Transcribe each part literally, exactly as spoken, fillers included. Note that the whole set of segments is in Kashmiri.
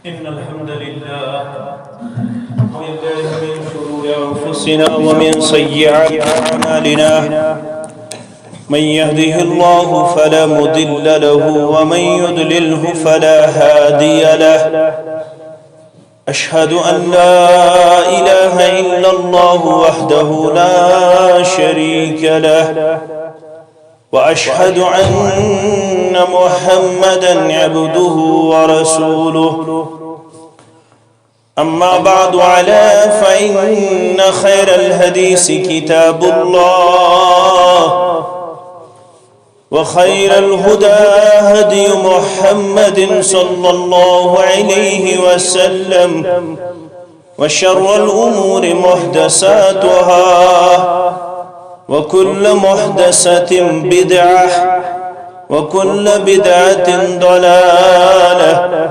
إن الحمد لله، نعوذ بالله من شرور أنفسنا ومن سيئات أعمالنا. من يهده الله فلا مضل له ومن يضلله فلا هادي له. أشهد أن لا إله إلا الله وحده لا شريك له، وأشهد أن محمدا عبده ورسوله. أما بعد، ألا فإن خير الحديث كتاب الله، وخير الهدى هدي محمد صلى الله عليه وسلم، وشر الأمور محدثاتها، وكل محدثة بدعة، وكل بدعة ضلالة،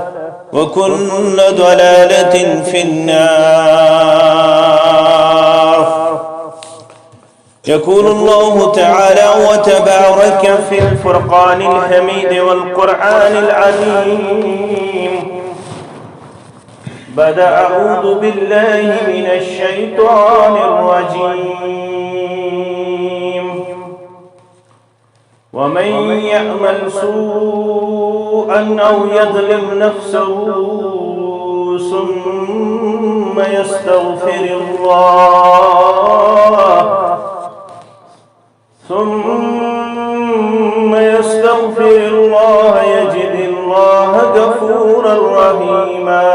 وكل ضلالة في النار. يقول الله تعالى وتبارك في الفرقان الحميد والقرآن العظيم بعد أعوذ بالله من الشيطان الرجيم. ومن يعمل سوءا أو يظلم نفسه ثم يستغفر الله، ثم يستغفر الله يجد الله غفورا رحيما.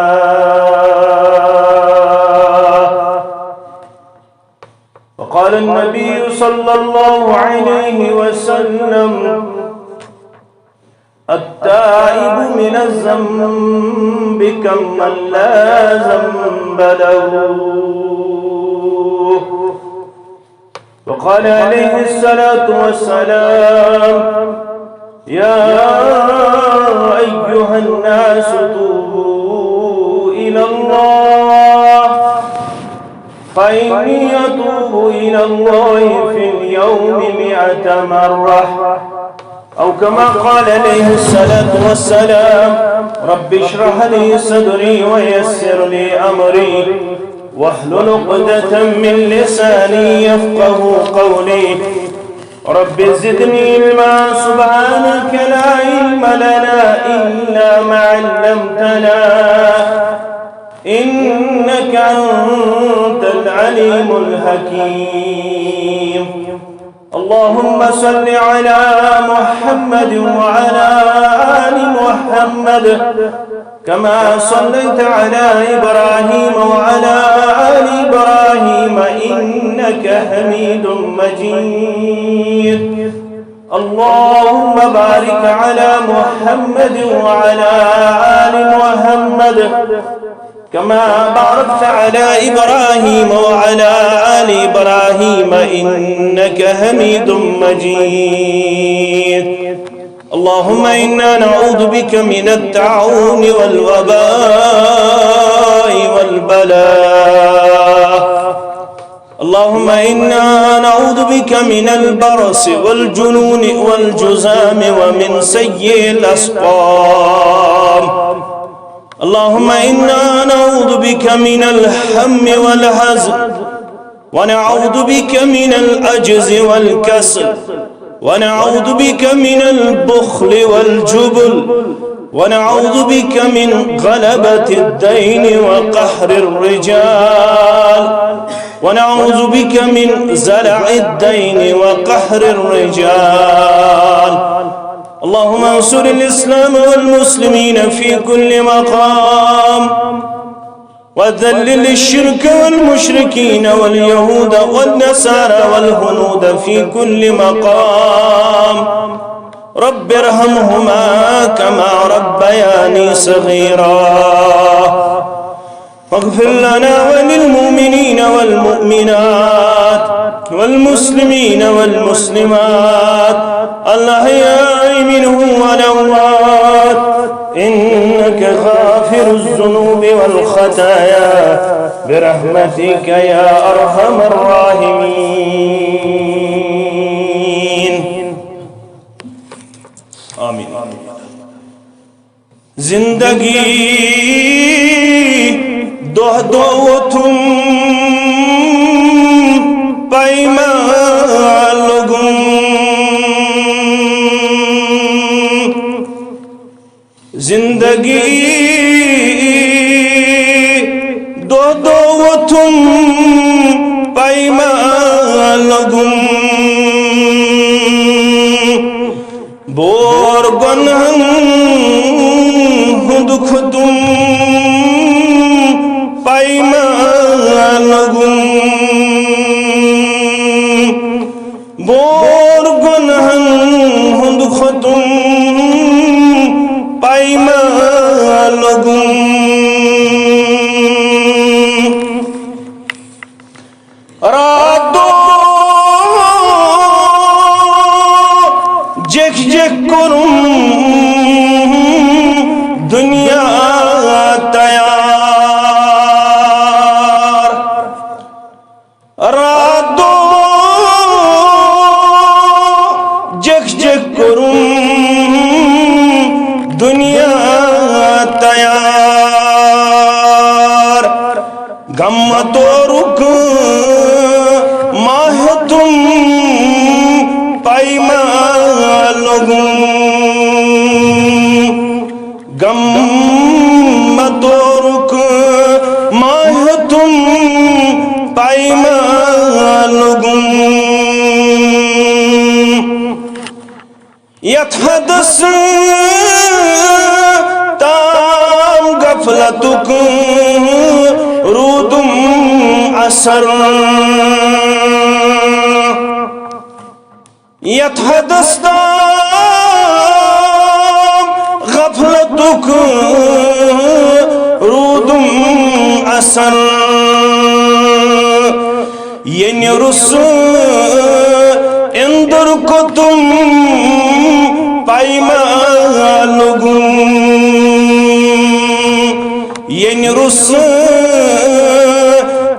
وقال النبي صلى الله عليه وسلم: التائب من الذنب كمن لا ذنب له. وقال عليه الصلاة والسلام: يا أيها الناس توبوا إلى الله، فإني أتوب إلى الله في اليوم مئة مرة، أو كما قال عليه الصلاة والسلام: رب اشرح لي صدري ويسر لي أمري واحلل عقدة من لساني يفقه قولي. رب زدني علما، سبحانك لا علم لنا إلا ما علمتنا، إنك أنت العليم الحكيم. اللهم صل على محمد وعلى آل محمد كما صليت على إبراهيم وعلى آل إبراهيم إنك حميد مجيد. اللهم بارك على محمد وعلى آل محمد كما باركت على إبراهيم وعلى آل إبراهيم إنك حميد مجيد. اللهم إنا نعوذ بك من الطاعون والوباء والبلاء. اللهم إنا نعوذ بك من البرص والجنون والجذام ومن سيء الأسقام. اللهم إنا نعوذ بك من الهم والحزن، ونعوذ بك من العجز والكسل، ونعوذ بك من البخل والجبن، ونعوذ بك من غلبة الدين وقهر الرجال، ونعوذ بك من زلع الدين وقهر الرجال. اللهم انصر الإسلام والمسلمين في كل مقام، وذلل الشرك والمشركين واليهود والنصارى والهنود في كل مقام. رب ارحمهما كما ربياني صغيرا. واغفر لنا وللمؤمنين والمؤمنات والمسلمين والمسلمات الأحياء منهم والأموات، إنك غافر الذنوب والخطايا برحمتك يا أرحم الراحمين. آمين. زندگی دۄہ دۄہ ووٚتھُم پیمہٕ لوٚگُم۔ زندگی دۄہ دۄہ ووٚتھُم پیمہٕ لوٚگُم۔ بور گۄنہن ہُنٛد کھوٚتُم پیمہٕ لوٚگُم۔ بور گۄنہن ہُنٛد کھوٚتُم پیمہٕ لوٚگُم۔ راتھ دۄہ جِکھ جِکھ کوٚرُم دُنیا تیار۔ راتھ دۄہ جِکھ جِکھ کوٚرُم دُنیا تیار۔ غم تورُک ما ہیوٚتُم پیمہٕ لوٚگُم۔ غم تورُک ما ہیوٚتُم پیمہٕ لوٚگُم۔ یتھ حدس تام غفلتُک روٗدُم اثر۔ یتھ حدس تام غفلتُک روٗدُم اثر۔ ییٚنہِ روٚس اِندُر کھوٚتُم پیمہٕ لوٚگُم۔ ییٚنہِ روٚس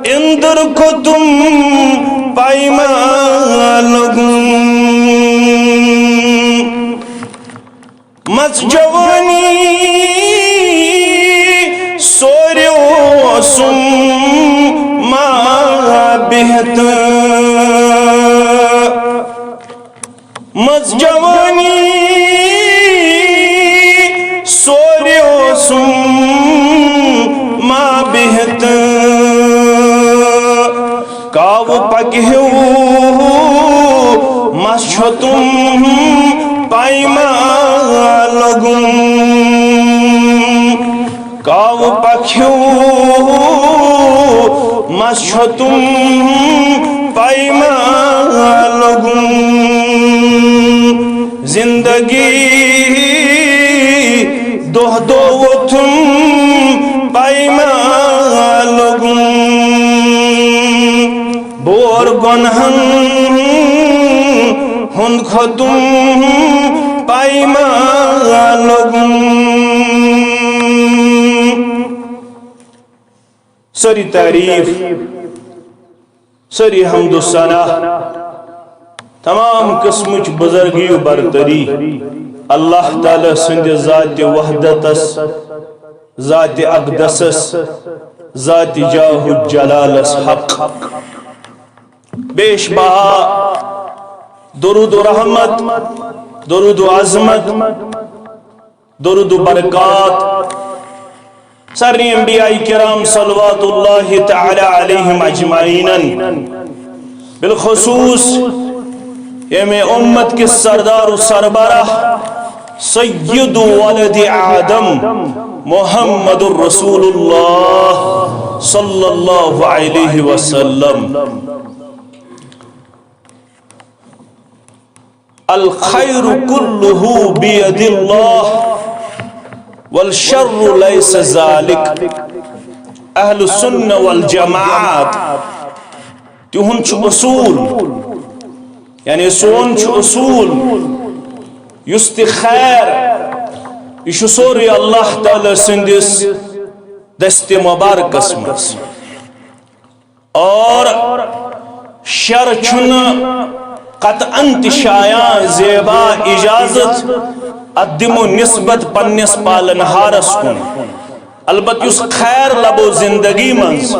اِندُر کھوٚتُم پیمہٕ لوٚگُم۔ مژ جوانی سورِ اوسُم ما بِہِتھ۔ مژ جوانی سورِ اوسُم ما بِہِتھ۔ کاوٕ پکہِ ہیوٗ مس چھوٚتُم پیمہٕ لوٚگُم۔ کاوٕ پکہِ ہیوٗ مس چھوٚتُم پیمہٕ لوٚگُم۔ زندگی دۄہ دۄہ ووٚتھُم پیمہٕ لوٚگُم۔ بور گۄنہن ہُنٛد کھوٚتُم پیمہٕ لوٚگُم۔ سٲری تعریٖف، سٲری حمد و ثنا، تمام قٕسمٕچ بُزرگی و برتری اللہ تعالیٰ سٕنٛدِ ذاتِ وحدتس، ذاتِ اقدسس، ذاتِ جاہ و جلالس حق۔ بیش بہا درود و رحمت، درود و عظمت، درود و برکات سارنٕے انبیاء کرام صلوات اللہ تعالیٰ علیہم اجمعینن، بالخصوص ییٚمہِ اُمت کِس سردار و سربراہ سید ولد آدم محمد رسول اللہ صلی اللہ علیہ وسلم۔ الخیر کلہ بید اللہ والشر لیس ذالک۔ اہل السنہ والجماعت تِہُنٛد چھُ اصوٗل، یعنی سون چھُ اصوٗل، یُس تہِ خیر، یہِ چھُ سورُے اللہ تعالیٰ سٕنٛدِس دستِ مبارکس منٛز۔ اور شر چھُنہٕ قطعاً تہِ شایان زیبا اجازت اتھ دِمو نسبت پننِس پالن ہارس کُن۔ البتہ یُس خیر لبو زندگی منٛز،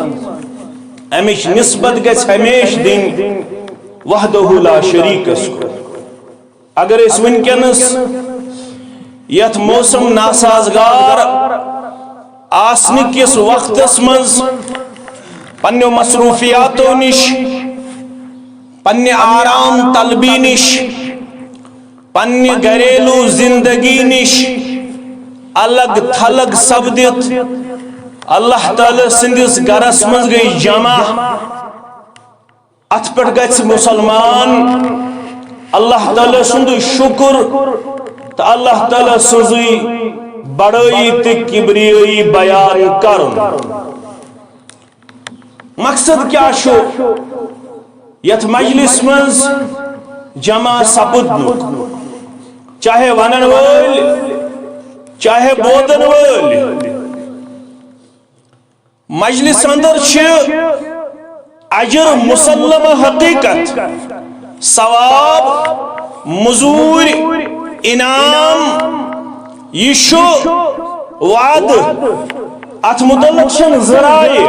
امِچ نسبت گژھِ ہمیشہِ دِنۍ وحدہ لا شریکس کُن۔ اگر أسۍ وٕنکیٚنس یتھ موسم ناسازگار آسنہٕ کِس وقتس منٛز پننیو مصروفیاتو نِش، پننہِ آرام طلبی نِش، پننہِ گھریلو زندگی نِش الگ تھلگ سپدِتھ اللہ تعالیٰ سٕنٛدِس گھرس منٛز گٔے جمع۔ اتھ پٮ۪ٹھ گژھِ مسلمان اللہ تعالیٰ سُنٛد شکر تہٕ اللہ تعالیٰ سٕنٛزٕے بڑٲیی تہٕ کبریٲیی بیان کرُن۔ مقصد کیٛاہ چھُ یتھ مجلس منٛز جمع سپدنُک؟ چاہے ونن وٲلۍ، چاہے بوزن وٲلۍ، مجلس اندر چھِ اجر مسلمہ حقیقت، ثواب، مزوٗرۍ، انعام، یہِ چھُ وعدٕ۔ اتھ متعلق چھنہٕ زٕ رایہِ،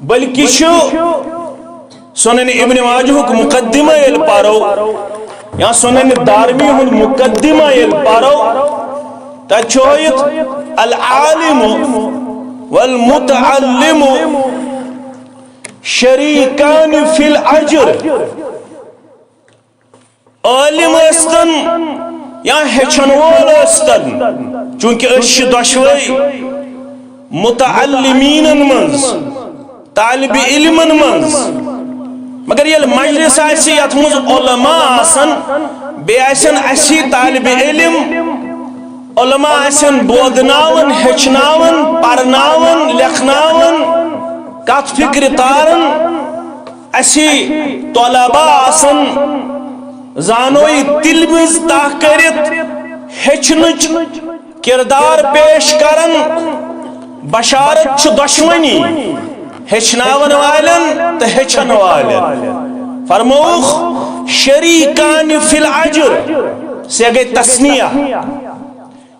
بلکہِ چھُ سنن ابن ماجہُک مقدمہ ییٚلہِ پرو یا سنن دارمی ہُنٛد مقدمہ ییٚلہِ پرو، تتہِ چھُ ہٲیِتھ، العالم والمتعلم شریکان فی الاجر۔ عالم ٲسۍتن یا ہیٚچھن وول ٲسۍتن، چونکہ أسۍ چھِ دۄشوے متعلمینن منٛز، طالب علمن منٛز، مگر ییٚلہِ مجلس آسہِ یتھ منٛز علماء آسن، بیٚیہِ آسن اسی طالب علم، علماء آسن بوزناون، ہیٚچھناون، پرناون، لیکھناون، کتھ فکرِ تارن، اسی طلباء آسن زانوی تلمذ تاہ کٔرِتھ ہیٚچھنٕچ کردار پیش کرن۔ بشارت چھُ دۄشوٕنی، ہیٚچھناون والٮ۪ن تہٕ ہیٚچھن والٮ۪ن۔ فرمووُکھ، شریکان فی الاجر، سۄ گٔے تثنیہ،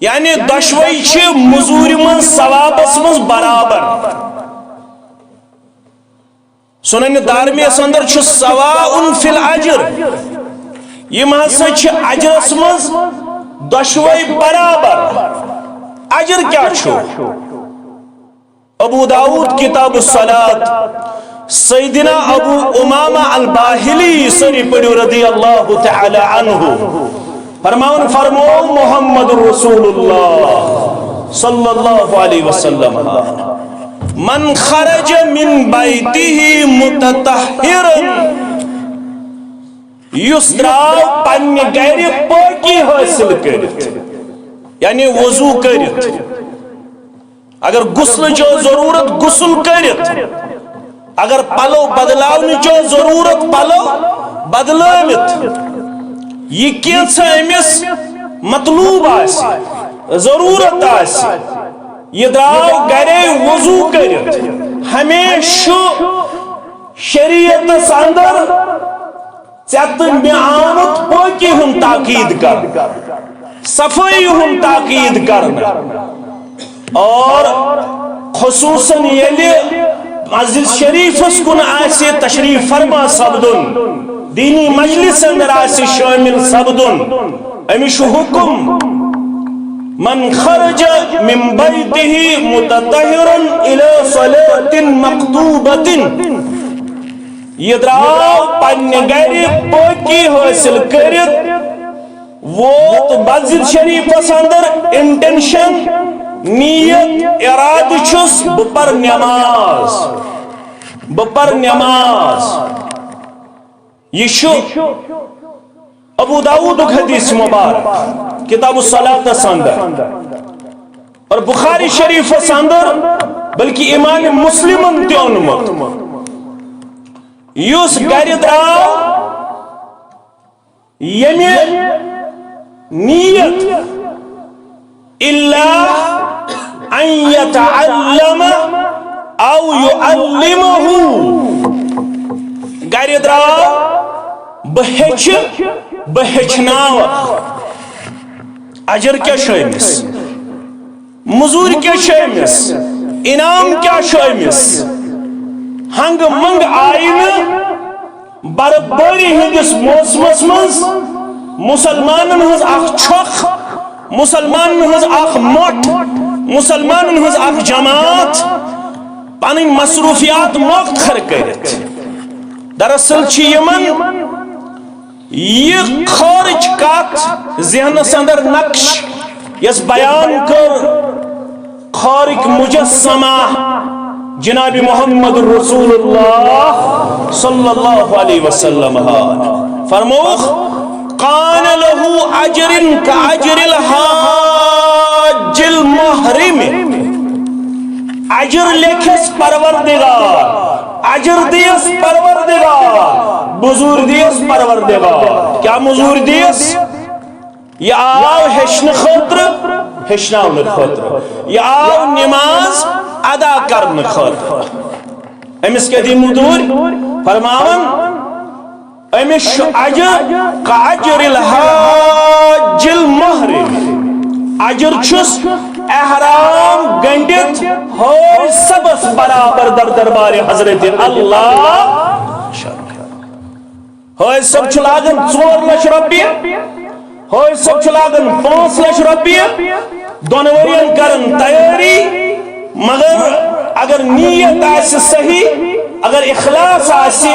یعنی دۄشوے چھِ مزوٗرِ منٛز ثوابس منٛز برابر۔ سنن دارمیس اندر چھُ سواء فی الاجر، یِم ہسا چھِ اجرس منٛز دۄشوے برابر۔ اجر کیٛاہ چھُ؟ ابو داؤد کتاب الصلاۃ، سیدنا ابو امامہ الباہلی، سٲری پٔرِو، رضی اللہ تعالی عنہ۔ فرماوان فرمو محمد رسول اللہ صلی اللہ علیہ وسلم، من خرج من بیتہ متطہرا، یُس درٛاو پننہِ گرِ پٲکی حٲصِل کٔرِتھ، یعنی وضو کٔرِتھ، اگر غسلٕچ ٲس ضروٗرت، غسل کٔرِتھ، اگر پلو بدلاونٕچ ٲس ضروٗرت، پلو بدلٲوِتھ، یہِ کینٛژھا أمِس مطلوب آسہِ، ضروٗرت آسہِ، یہِ درٛاو گرے وضو کٔرِتھ، ہمیشہٕ شریعتس اندر ژےٚ تہٕ مےٚ آمُت پٲکی ہُنٛد تاکید کرنہٕ، صفٲیی ہُنٛد تاکید کرنہٕ، اور خصوصاً ییٚلہِ مسجد شریفس کُن آسہِ تشریف فرما سپدُن، دینی مجلس اندر آسہِ شٲمِل سپدُن، أمِس چھُ حُکم، من خرج من بیتہ متطہرا الی صلاۃ مکتوبۃ، یہِ درٛاو پننہِ گرِ پٲکی حٲصِل کٔرِتھ، ووت مسجد شریفس اندر، انٹینشن، نیت، ارادٕ چھُس بہٕ پر نماز، بہٕ پر نماز۔ یہِ چھُ ابو داؤدُک حدیث مبارک، کتاب الصلاۃس اندر، اور بخاری شریفس اندر، بلکہ امام مسلمن تہِ اوٚنمُت۔ یُس گرِ درٛاو، ییٚمہِ نیت، الا ان یتعلم او یعلمہ، گرِ درٛاو، بہٕ ہیٚچھِ، بہٕ ہیٚچھناوکھ۔ اجر کیٛاہ چھُ أمِس؟ مٔزوٗرۍ کیٛاہ چھِ أمِس؟ انعام کیٛاہ چھُ أمِس؟ ہنٛگہٕ منٛگہٕ آیہِ نہٕ برفبٲری ہٕنٛدِس موسمس منٛز مُسلمانن ہٕنٛز اکھ چھۄکھ، مُسلمانن ہٕنٛز اکھ مۄٹھ، مُسلمانن ہٕنٛز اکھ جماعت پنٕنۍ مصروفیات مۄختصر کٔرِتھ۔ دراصل چھِ یِمن یہِ خٲرٕچ کتھ ذہنس اندر نقش، یۄس بیان کٔر خٲرٕکۍ مجسمہ جناب محمد رسول اللہ صلی اللہ علیہ وسلم۔ فرمووُکھ، "کان لہ اجر کا اجر الحاج المحرم"، اجر لیکھس پروردگار، اجر دیس پروردگار، مزور دیس پروردگار۔ کیا مزور دیس؟ یہِ آو ہیٚچھنہٕ خٲطرٕ، ہیٚچھناونہٕ خٲطرٕ۔ یہِ آو نماز ادا کرنہٕ خٲطرٕ۔ أمِس کیٛاہ دی مزوٗرۍ؟ فرماوان، أمِس چھُ اجر کا اجر الحاج المحرم۔ اجر چھُس احرام گنڈِتھ حٲج صٲبس برابر در دربار حضرت اللہ۔ حٲج صٲب چھُ لاگان ژور لچھ رۄپیہِ، حٲج صٲب چھُ لاگان پانٛژھ لچھ رۄپیہِ، دۄن ؤرین کران تیٲری، مگر اگر نیت آسہِ صحیح، اگر اخلاص آسہِ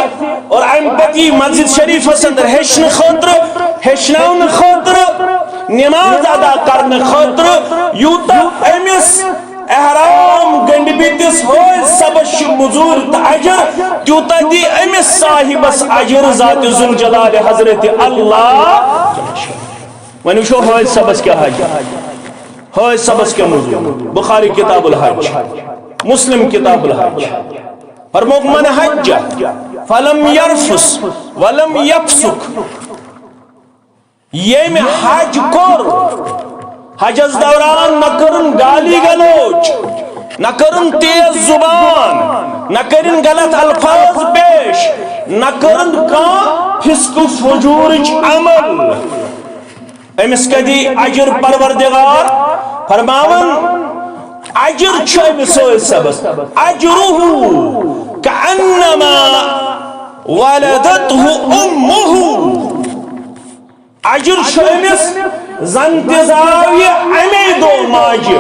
اور امہِ پتہٕ یی مسجد شریفس اندر ہیٚچھنہٕ خٲطرٕ، ہیٚچھناونہٕ خٲطرٕ، نماز ادا کرنہٕ خٲطرٕ، یوٗتاہ أمِس احرام گنڈمتس حٲج صٲبس چھُ مزوٗرۍ تہٕ اجر، تیوٗتاہ دی أمِس صاحبس اجر ذات ذوالجلال حضرت اللہ۔ وۄنۍ وٕچھو حٲج صٲبس کیٛاہ حج، حٲج صٲبس کیٛاہ مزوٗرۍ۔ بخاری کتاب الحج، مسلم کتاب الحج۔ فرمووُکھ، "من حج فلم یرفث ولم یفسق"۔ ییٚمۍ حج کوٚر، حجس دوران نہ کٔرٕن گالی گلوچ، نہ کٔرٕن تیز زبان، نہ کٔرٕن غلط الفاظ پیش، نہ کٔرٕن کانٛہہ فسق و فجورٕچ عمل، أمِس کیٛاہ دی اجر پروردگار؟ فرماوان، اجر چھُ أمِس حٲج صٲبس، اجرہ کانما ولدتہ امہ۔ اجر چھُ أمِس زن تہِ زاو یہِ اَمے دۄہ ماجہِ۔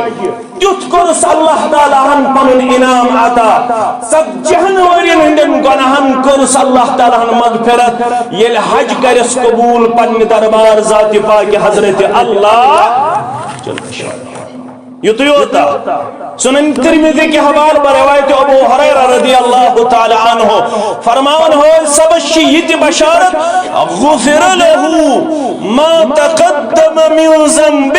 تیُتھ کوٚرُس اللہ تعالیٰ ہن پنُن انعام عطا۔ ژتجی ہن ؤرین ہٕنٛدٮ۪ن گۄناہن کوٚرُس اللہ تعالیٰ ہن مغفرت، ییٚلہِ حج کرٮ۪س قبول پننہِ دربار ذاتِ پاکہِ حضرت اللہ۔ یُتُے یوت۔ سنن ترمذی کہِ حوالہٕ بہ روایت ابو ہریرہ رضی اللہ تعالیٰ عنہ فرماوان، حٲج صٲبس چھِ یہِ تہِ بشارت، غفر لہ ما تقدم من ذنبہ۔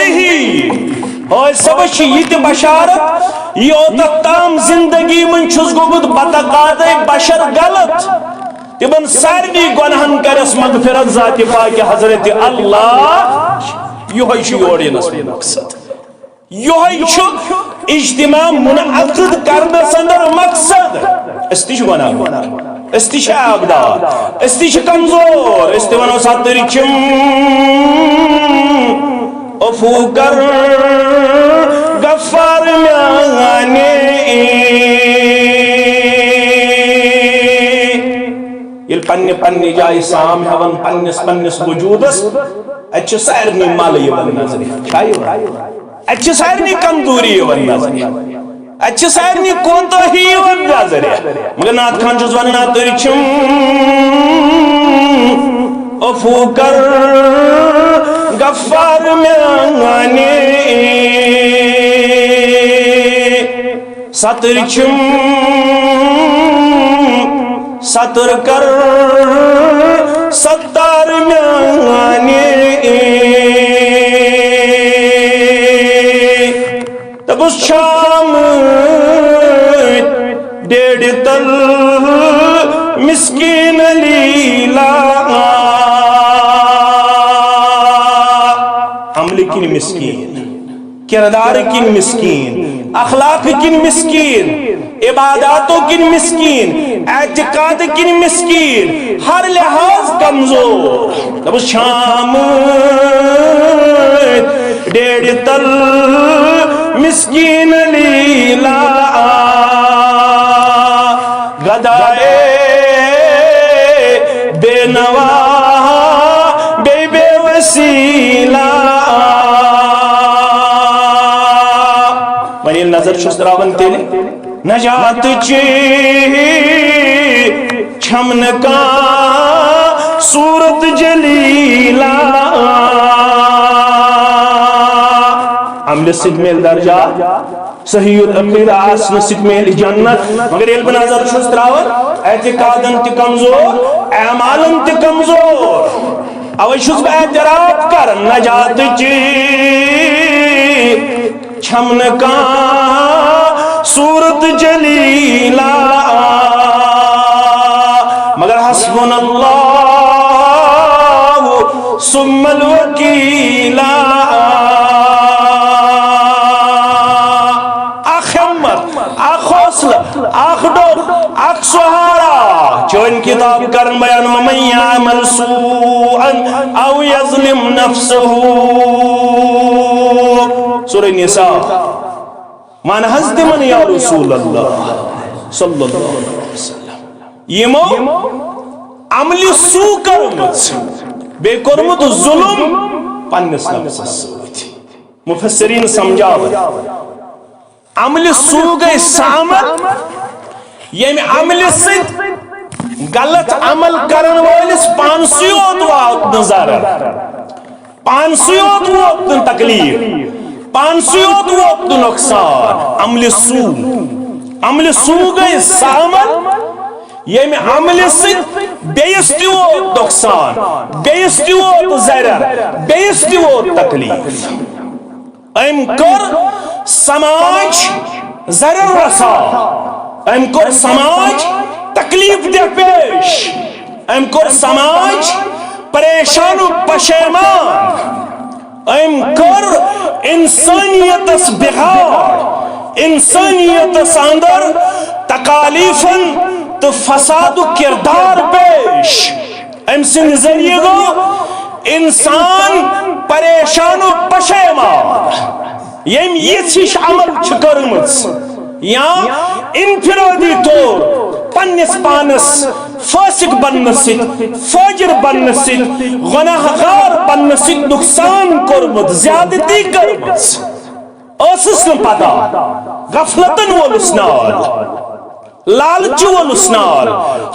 حٲج صٲبس چھِ یہِ تہِ بشارت، یہِ اوتتھ تام زندگی منٛز چھُس گوٚمُت بتقاضے بشر غلط، تِمن سارنٕے گۄناہن کرٮ۪س مغفرت ذاتِ پاکہِ حضرت اللہ۔ یِہوٚے چھُ یور یِنس مقصد۔ یِہوٚے چھُ اجتماع منعقد کرنس اندر مقصد۔ أسۍ تہِ چھِ گۄناہ گار، أسۍ تہِ چھِ عیبدار، أسۍ تہِ چھِ کمزور، أسۍ تہِ ونو، ستٕرۍ چھِم، عفو کر غفار میانے۔ ییٚلہِ پننہِ پننہِ جایہِ سام ہٮ۪وان پننِس پننِس وجودس، اتہِ چھِ سارنٕے ملہٕ یِوان نظرِ۔ چھا یِوان؟ اتہِ چھِ سارنٕے کمزوری یِوان نظرِ۔ اتہِ چھِ سارنٕے کوتاہی یِوان نظرِ۔ مگر نعت خان چھُس ونان، ستٕرۍ چھِم، عفو کر غفار میانے۔ ستٕرۍ چھِم، ستٕر کر ستار میانے۔ دوٚپُس، چھام ڈیڈِ تل مسکین لیلا۔ عملہِ کِنۍ مسکین، کردار کِنۍ مسکین، اخلاق کِنۍ مسکین، عباداتو کِنۍ مسکین، اعتقاد کِنۍ مسکین، ہر لحاظ کمزور۔ دوٚپُس، چھام ڈیڑِ تل مسکین لیلا، گدائے بے نوا، بے بے وسیلہ۔ وۄنۍ ییٚلہِ نظر چھُس تراوان تیٚلہِ نجات چی چھمن کا صورت جلیلہ۔ عملہِ سۭتۍ میلہِ درجات، صحیح العقیدہ آسنہٕ سۭتۍ میلہِ جنت۔ مگر ییٚلہِ بہٕ نظر چھُس تراوان، اعتقادن تہِ کمزور، اعمالن تہِ کمزور، اوے چھُس بہٕ اعتراف کران نجات چی چھم نہٕ کانٛہہ صورت جلیلہ، مگر حسبنا اللہ ثم الوکیلہ۔ اکھ ہمت، اکھ حوصلہ، اکھ ڈوٚر، اکھ سہارا۔ چٲنۍ کتاب کرن بیان، ومن یعمل سوءا او یظلم نفسہ۔ سورہ نساء۔ وَنہٕ حظ تِمن یا رسول اللہ صلی اللہ علیہ وسلم، یِمو عملِ سوء کٔرمٕژ، بیٚیہِ کوٚرمُت ظُلُم پننِس نفسس سۭتۍ۔ مفسرین سمجھاوان، عملِ سوء گٔے سۄ عمل، ییٚمہِ عملہِ سۭتۍ غلط عمل کرن وٲلِس پانسٕے یوت ووت نہٕ ضرر، پانسٕے یوت ووت نہٕ تکلیف، پانسٕے یوت ووت نہٕ نۄقصان۔ عملِ سوء، عملِ سوء گٔے سۄ عمل، ییٚمہِ عملہِ سۭتۍ بیٚیِس تہِ ووت نۄقصان، بیٚیِس تہِ ووت ضرر، بیٚیِس تہِ ووت تکلیف۔ أمۍ کوٚر سماج ضرر رسا، أمۍ کوٚر سماج تکلیف دہ پیش، أمۍ کوٚر سماج پریشان و پشیمان، أمۍ کوٚر انسانیتس بگاڑ، انسانیتس اندر تکالیفن تہٕ فساد و کردار پیش۔ أمۍ سٕنٛدِ ذٔریعہٕ گوٚو انسان پریشان و پشیمان۔ ییٚمۍ یِژھ ہِش عمل چھِ کٔرمٕژ یا انفرادی طور پننِس پانس فاسق بننہٕ سۭتۍ، فاجر بننہٕ سۭتۍ، گناہ گار بننہٕ سۭتۍ نقصان کوٚرمُت، زیادتی کٔرمٕژ، ٲسٕس نہٕ پتہ، غفلتن وولُس نال، لالچہِ وولُس نال،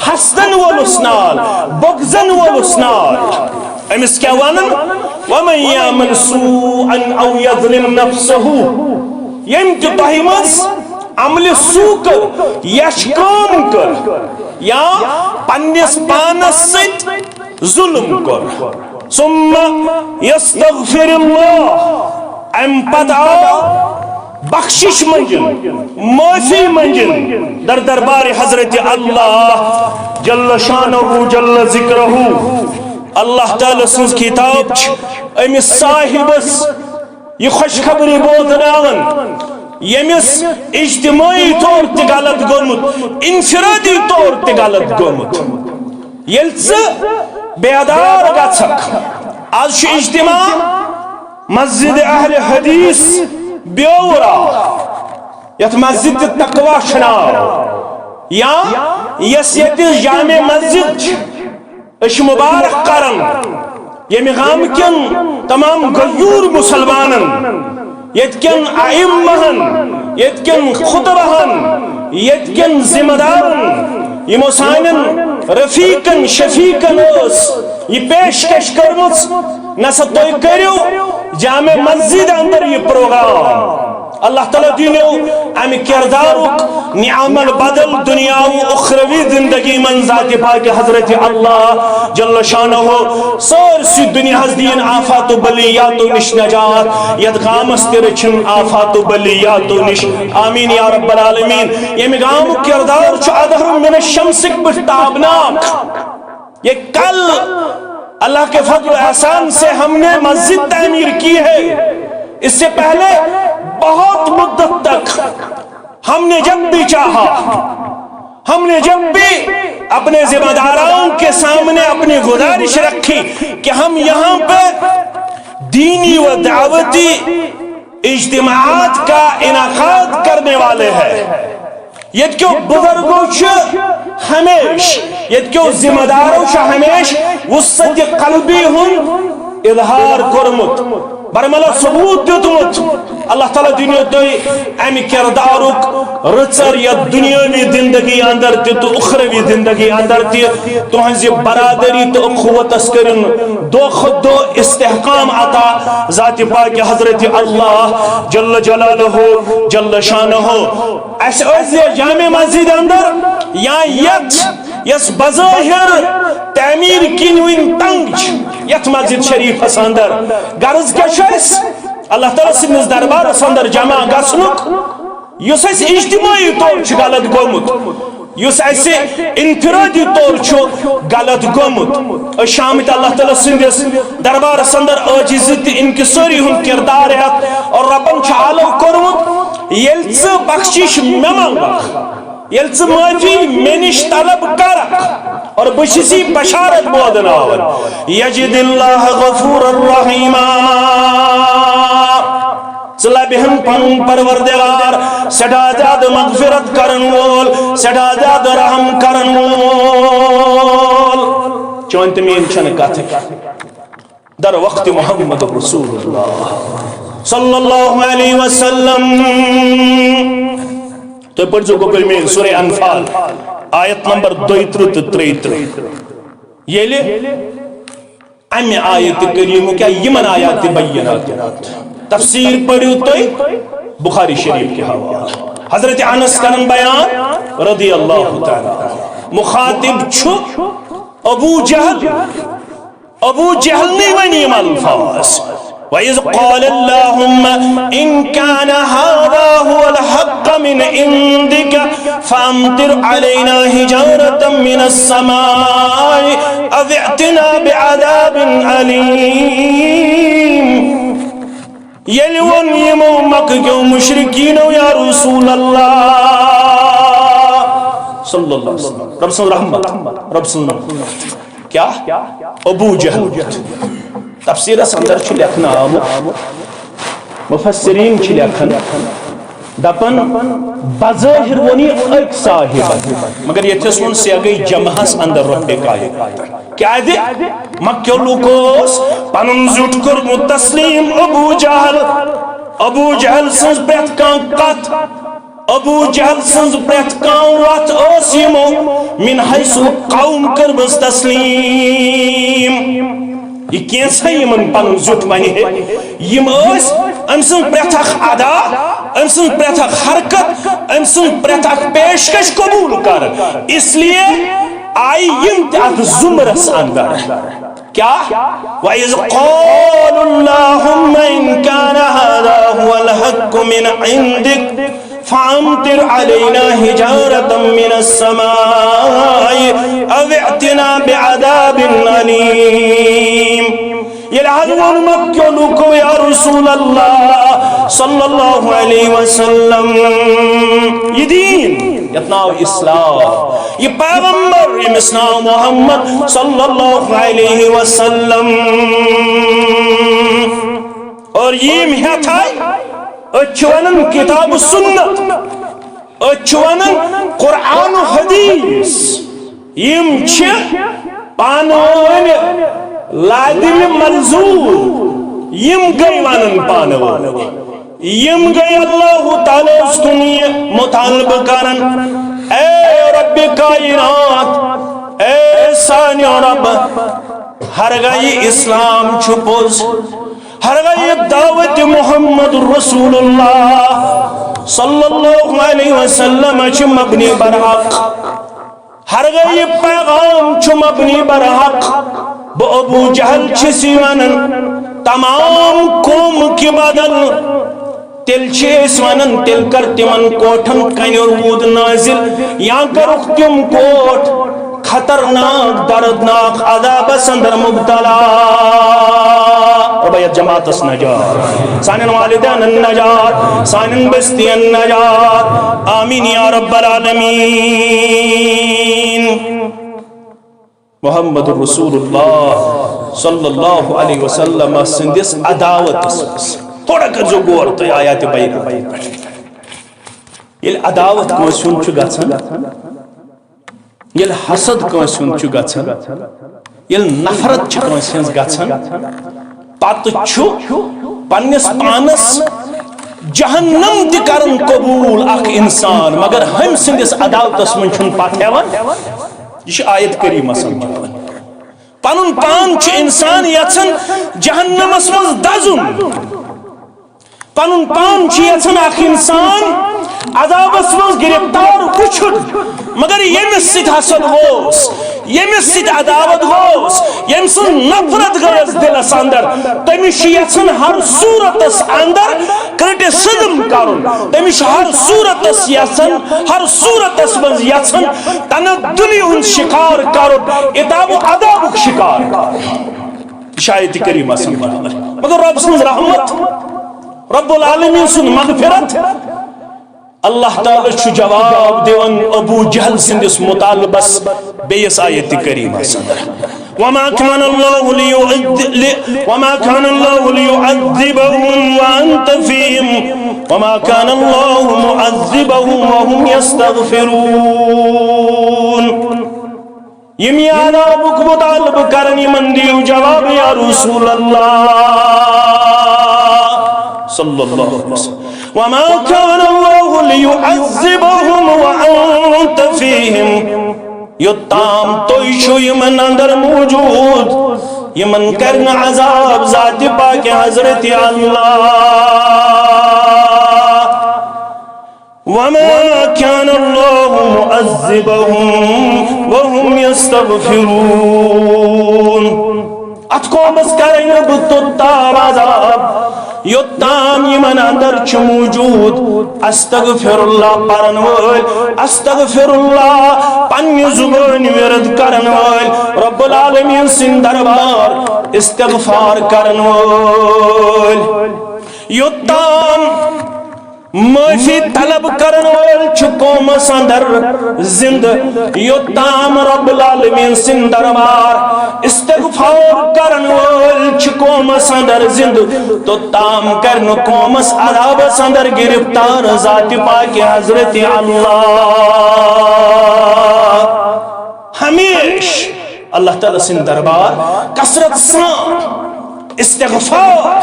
حسدن وولُس نال، بغضن وولُس نال۔ أمِس کیٛاہ وَنان؟ وَمَن يَعْمَلْ سُوءًا أَوْ يَظْلِمْ نَفْسَهُ۔ ییٚمۍ تہِ تۄہہِ منٛز عملِ سوء کٔر، یَچھ کٲم کٔر، یا پننِس پانس سۭتۍ ظلم کوٚر۔ ثم یستغفر اللہ، امہِ پتہٕ آو بخشش منگن، معافی منگن در دربار حضرت اللہ جل شانہ جل ذکرہ۔ اللہ تعالیٰ سٕنٛز کتاب چھِ أمِس صاحبس یہِ خوشخبری بوزناوان، ییٚمِس اجتماعی طور تہِ غلط گوٚمُت، انفرادی طور تہِ غلط گوٚمُت۔ ییٚلہِ ژٕ بیدار گژھکھ، از چھُ اجتماع مسجد اہل حدیث بیورا، یتھ مسجد تقوی چھُ ناو، یا یۄس ییٚتہِ جامع مسجد چھِ، أسۍ چھِ مبارک کران ییٚمہِ گامہٕ کٮ۪ن تمام غیور مسلمانن، ییٚتہِ کٮ۪ن ائمہن، ییٚتہِ کٮ۪ن خطبہن، ییٚتہِ کٮ۪ن ذمہ دارن، یِمو سانٮ۪ن رفیقن شفیقن ٲس یہِ پیشکش کٔرمٕژ، نسا تُہۍ کٔرِو جامع مسجد اندر یہِ پروگرام۔ اللہ تعالیٰ دِنو امہِ کردارُک نعم البدل دنیا و اخروی زندگی من ذات پاک حضرت اللہ جل شانہ۔ سٲرسٕے دُنیاہس دِیِن آفات و بلیاتو نِش نجات، یتھ گامس تہِ رٔچھِن آفات و بلیاتو نِش۔ آمین یا رب العالمین۔ ییٚمہِ گامُک کردار چھُ اظہر من الشمسٕکۍ پٲٹھۍ تابناک۔ یہ کل اللہ کے فضل و احسان سے ہم نے مسجد تعمیر کی ہے۔ اس سے پہلے بہت مدت تک ہم نے جب بھی چاہا، ہم نے جب بھی اپنے ذمہ داروں کے سامنے اپنی گزارش رکھی کہ ہم یہاں پہ دینی و دعوتی اجتماعات کا انعقاد کرنے والے ہیں۔ ییٚتہِ کیو بزرگو چھُ ہمیشہ، ییٚتہِ کیو ذمہ دارو چھُ ہمیشہ وسعت قلبی ہُنٛد اظہار کوٚرمُت، برملا ثبوت دیُتمُت۔ اللہ تعالیٰ دِنو تۄہہِ امہِ کردارُک رٕژر یتھ دنیاوی زندگی اندر تہِ تہٕ اخروی زندگی اندر تہِ۔ تُہنٛزِ برادری تہٕ اخوتس کٔرِن دۄہ کھۄتہٕ دۄہ استحکام عطا ذاتِ پاکِ حضرت اللہ جل جلالہ جل شانہ۔ اسہِ ٲسۍ یہِ جامع مسجد اندر یا یتھ یس بظاہر تعمیر کِنۍ وٕنۍ تنگ چھِ، یتھ مسجد شریفس اندر۔ غرض کیٛاہ چھُ اسہِ؟ اللہ تعالیٰ سٕنٛدِس دربارس اندر جمع گژھنُک، یُس اسہِ اجتماعی طور چھُ غلط گوٚمُت، یُس اسہِ انفرادی طور چھُ غلط گوٚمُت۔ أسۍ چھِ آمٕتۍ اللہ تعالیٰ سٕنٛدِس دربارس اندر عٲجزی تہٕ انکسٲری ہُنٛد کردار ہٮ۪تھ، اور رۄبن چھُ آلو کوٚرمُت، ییٚلہِ ژٕ بخشش مےٚ منٛگکھ، ییٚلہِ ژٕ معٲفی مےٚ نِش طلب کرکھ، اور بہٕ چھُسی بشارت بوزناوان، یجد اللہ غفور الرحیما۔ ژٕ لبہِ ہن پنُن پروردگار سٮ۪ٹھاہ زیادٕ مغفرت کرن وول، سٮ۪ٹھاہ زیادٕ رحم کرن وول۔ چٲنۍ تہٕ میٲنۍ چھنہٕ کتھٕے۔ در وقت محمد رسول اللہ صلی اللہ علیہ وسلم۔ تُہۍ پٔرۍزیو گوٚبرۍ میٲنۍ سورہ انفال، آیت نمبر دۄیہِ ترٕٛہ تہٕ ترٛیہِ ترٕٛہ۔ ییٚلہِ امہِ آیت کریمُک یا یِمن آیات بینات تفسیر پٔرِو تُہۍ بخاری شریف کہِ حوالہٕ۔ حضرت انس کرن بیان رضی اللہ تعالیٰ عنہ، مخاطب چھُ ابو جہل۔ ابو جہل نے ونی یِم الفاظ، وَإِذْ قَالَ اللَّهُمَّ إِنْ كَانَ هَذَا هُوَ الْحَقَّ مِنْ عِنْدِكَ فَأَمْطِرْ عَلَيْنَا حِجَارَةً مِنَ السَّمَاءِ أَوْ ائْتِنَا بِعَذَابٍ أَلِيمٍ۔ ییٚلہِ ووٚن یِمو مکہٕ کیو مشرکینو، یا رسول اللہ صلی اللہ علیہ وسلم، رب سٕنٛز رحمت، رب سٕنٛز رحمت۔ کیا؟ ابو جہل۔ تفسیرس اندر چھُ لیکھنہٕ آمُت، مفسرین چھِ لیکھان، دپان، بظاہر ووٚن یہِ أکۍ صاحبن، مگر ییٚتھس ووٚن سیاقے جمعس اندر رۄپے کایہِ۔ کیازِ؟ مکیو لوٗکو اوس پنُن زیُٹھ کوٚرمُت تسلیم ابو جہل۔ ابو جہل سٕنٛز پرٛٮ۪تھ کانٛہہ کتھ، ابو جہل سٕنٛز پرٛٮ۪تھ کانٛہہ وتھ ٲس یِمو من حیث القوم کٔرمٕژ تسلیم۔ یہِ کینٛژھا یِمن پنُن زیُٹھ ونہِ ہے، یِم ٲسۍ أمۍ سٕنٛز پرٛٮ۪تھ اکھ ادا، أمۍ سٕنٛز پرٛٮ۪تھ اکھ حرکت، أمۍ سٕنٛز پرٛٮ۪تھ اکھ پیشکش قبول کران۔ اس لیے آیہِ یِم تہِ اتھ زمرس اندر۔ کیا؟ وَإِذْ قَالُوا اللَّهُمَّ إِنْ كَانَ هَذَا هُوَ الْحَقُّ مِنْ عِنْدِكَ فَأَمْطِرْ عَلَيْنَا حِجَارَةً مِنَ السَّمَاءِ أَوْ ائْتِنَا بِعَذَابٍ أَلِيمٍ۔ ییٚلہِ حض ووٚن مکیو لوٗکو، یا رسول اللہ صلی اللہ علیہ وسلم، یہِ دیٖن، یتھ ناو اسلام، یہِ پیغمبر، ییٚمِس ناو محمد صلی اللہ علیہ وسلم، اور یِم ہیتھے، أسۍ چھِ ونان کتاب و سنت، أسۍ چھِ ونان قرآن و حدیث۔ یِم چھِ پانہٕ ؤنۍ لازم ملزوم، یِم گٔے ونان پانہٕ ؤنۍ۔ یِم گٔے اللہ تعالیٰ ہس کُن یہِ مطالبہٕ کران، اے رب کائنات، اے سانیو رب، ہرگاہ یہِ اسلام چھُ پوٚز، ہرگاہ یہِ دعوت محمد رسول اللہ صلی اللہ علیہ وسلم چھِ مبنی بر حق، ہرگاہ یہِ پیغام چھُ مبنی بر حق، بہٕ ابو جہل چھُس یہِ ونان، تمام قوم کہِ بدل، تیٚلہِ چھِ أسۍ ونان، تیٚلہِ کر تِمن کوٹھن کنہِ روٗد نٲزِل، یا کرُکھ تِم کوٹھ خطرناک، دردناک عذابس اندر مبتلا۔ رۄبا یتھ جماعتس نجات، سانٮ۪ن والدینن نجات، سانٮ۪ن بستین نجات۔ آمین یا رب العالمین۔ محمد رسول اللہ صلی اللہ علیہ وسلم سٕنٛدِس عداوتس منٛز۔ تھوڑا کٔرزیو غور تُہۍ آیات بینات پٮ۪ٹھ۔ ییٚلہِ عداوت کٲنٛسہِ ہُنٛد چھُ گژھان، ییٚلہِ حسد کٲنٛسہِ ہُنٛد چھُ گژھان، ییٚلہِ نفرت چھِ کٲنٛسہِ ہٕنٛز گژھان، پتہٕ چھُ پننِس پانس جہنم تہِ کران قبول اکھ انسان، مگر ہُمۍ سٕنٛدِس عداوتس منٛز چھُنہٕ پتھ ہٮ۪وان۔ یہِ چھِ آیت کریمہ سمجھاوان۔ پنُن پان چھُ انسان یژھان جہنمس منٛز دزُن، پنُن پان چھُ یژھان اکھ انسان عذابس منٛز گرفتار وٕچھُن، مگر ییٚمِس سۭتۍ حسد گوس، ییٚمِس سۭتۍ عداوت گوس، ییٚمۍ سٕنٛز نفرت گٔیَس دِلس اندر، تٔمِس چھُ یژھان ہر صورتس اندر کرٹیسزم کرُن، تٔمِس چھُ ہر صورتس یژھان، ہر صورتس منٛز یژھان تنزلی ہُنٛد شکار کرُن، عتاب و عذابُک شکار کرُن۔ یہِ چھِ آیت کریمہ سمجھاوان۔ مگر رب سٕنٛز رحمت، رب العالمین سُنٛد مغفرت، اللہ تعالیٰ چھُ جواب دِوان ابو جہل سٕنٛدِس مطالبس بیٚیِس آیت کریمس اندر۔ وما كان الله ليعذ-، ل-، وما كان الله ليعذبهم وأنت فيهم وما كان الله معذبهم وهم يستغفرون۔ یِم عذابُک مطالبہٕ کرن، یِمن دِیِو جواب یا رسول اللہ صلی اللہ علیہ وسلم۔ وما كان الله ليعذبهم وأنت فيهم۔ یوٚتام تُہۍ چھِو یِمن اندر موجود، یِمن کرِ نہٕ عذاب ذاتِ پاکہِ حضرتِ اللہ۔ وما كان الله معذبهم وهم يستغفرون۔ اتھ قومس کرے نہٕ بہٕ توٚتام عذاب، یوٚتام یِمن اندر چھُ موجود استغفر اللہ پرن وٲلۍ، استغفر اللہ پننہِ زبٲنۍ ورد کرن وٲلۍ، رب العالمین سٕنٛدۍ دربار استغفار کرن وٲلۍ۔ یوٚتام معافی طلب کرن وٲلۍ چھِ قومس اندر زندٕ، یوٚتام رب العالمین سٕنٛدۍ دربار استغفار کرن وٲلۍ چھِ قومس اندر زندٕ، توٚتام کرِ نہٕ قومس عذابس اندر گرفتار ذاتِ پاکہِ حضرتِ اللہ۔ ہمیشہ اللہ تعالیٰ سٕنٛدۍ دربار کثرت سان استغفار،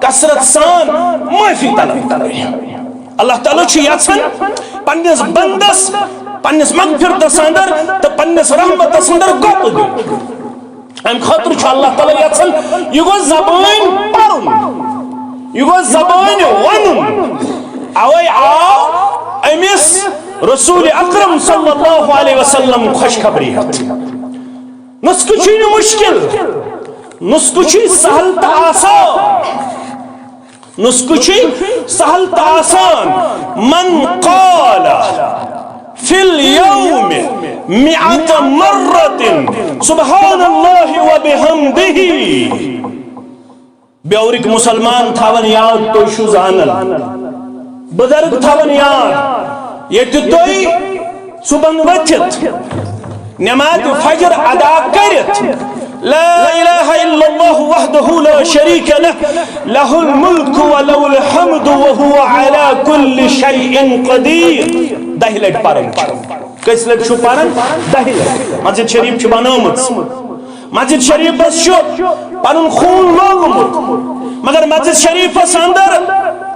کثرت سان معافی طلب کرٕنۍ۔ اللہ تعالیٰ چھُ یژھان پننِس بندس پننِس مغفرتس اندر تہٕ پننِس رحمتس اندر گۄپہٕ دیُن۔ امہِ خٲطرٕ چھُ اللہ تعالیٰ یژھان، یہِ گوٚو زبٲنۍ پرُن، یہِ گوٚو زبٲنۍ ونُن۔ اوے آو أمِس رسول اکرم صلی اللہ علیہ وسلم خوشخبری ہٮ۪تھ۔ نسخہٕ چھُے نہٕ مشکل، نسخہٕ چھُے سہل تہٕ آسان۔ نسخہٕ چھُے سہل تہٕ آسان۔ من قال في اليوم مئة مرة سبحان الله وبحمده۔ بیورٕکۍ مسلمان تھاون یاد، تُہۍ چھِو زانان۔ بزرگ تھاون یاد، ییٚتہِ تُہۍ صبحن ؤتھِتھ نماز فجر ادا کٔرِتھ، لا الہ الا اللہ وحدہ لا شریک لہ، لہ الملک و لہ الحمد وہو علی کل شیء قدیر، دہہِ لٹہِ پران چھِو۔ کٔژِ لٹہِ چھِو پران؟ دہہِ لٹہِ۔ مسجد شریف چھِ بنٲومٕژ۔ مسجد شریفس چھُ پنُن خوٗن لوگمُت، مگر مسجد شریفس اندر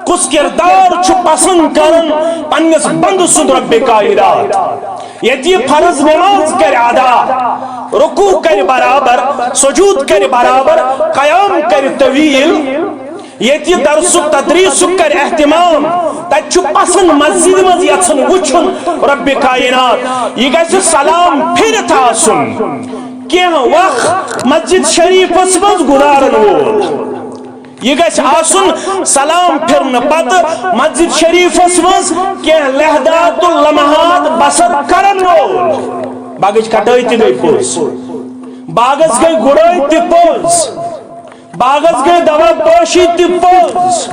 کُس کردار چھُ پسند کران پننِس بندٕ سُنٛد رب کائنات؟ ییٚتہِ یہِ فرض نماز کرِ ادا، رکوع کرِ برابر، سجود کرِ برابر، قیام کرِ طویل، ییٚتہِ یہِ درسُک تدریسُک کرِ اہتمام، تتہِ چھُ پسند مسجد منٛز یژھان وُچھُن رب کائنات۔ یہِ گژھِ سلام پھِرِتھ آسُن۔ کینٛہہ وق مسجد شریفس منٛز گُزارن وول۔ یہِ گژھِ آسُن سلام پھِرنہٕ پتہٕ مسجد شریفس منٛز کینٛہہ لحظات و لمحات بسر کرن وول۔ باغٕچ کٹٲے تہِ گٔے پوٚز، باغس گٔے گُڑٲے تہِ پوٚز، باغس گٔے دوا پٲشی تہِ پوٚز،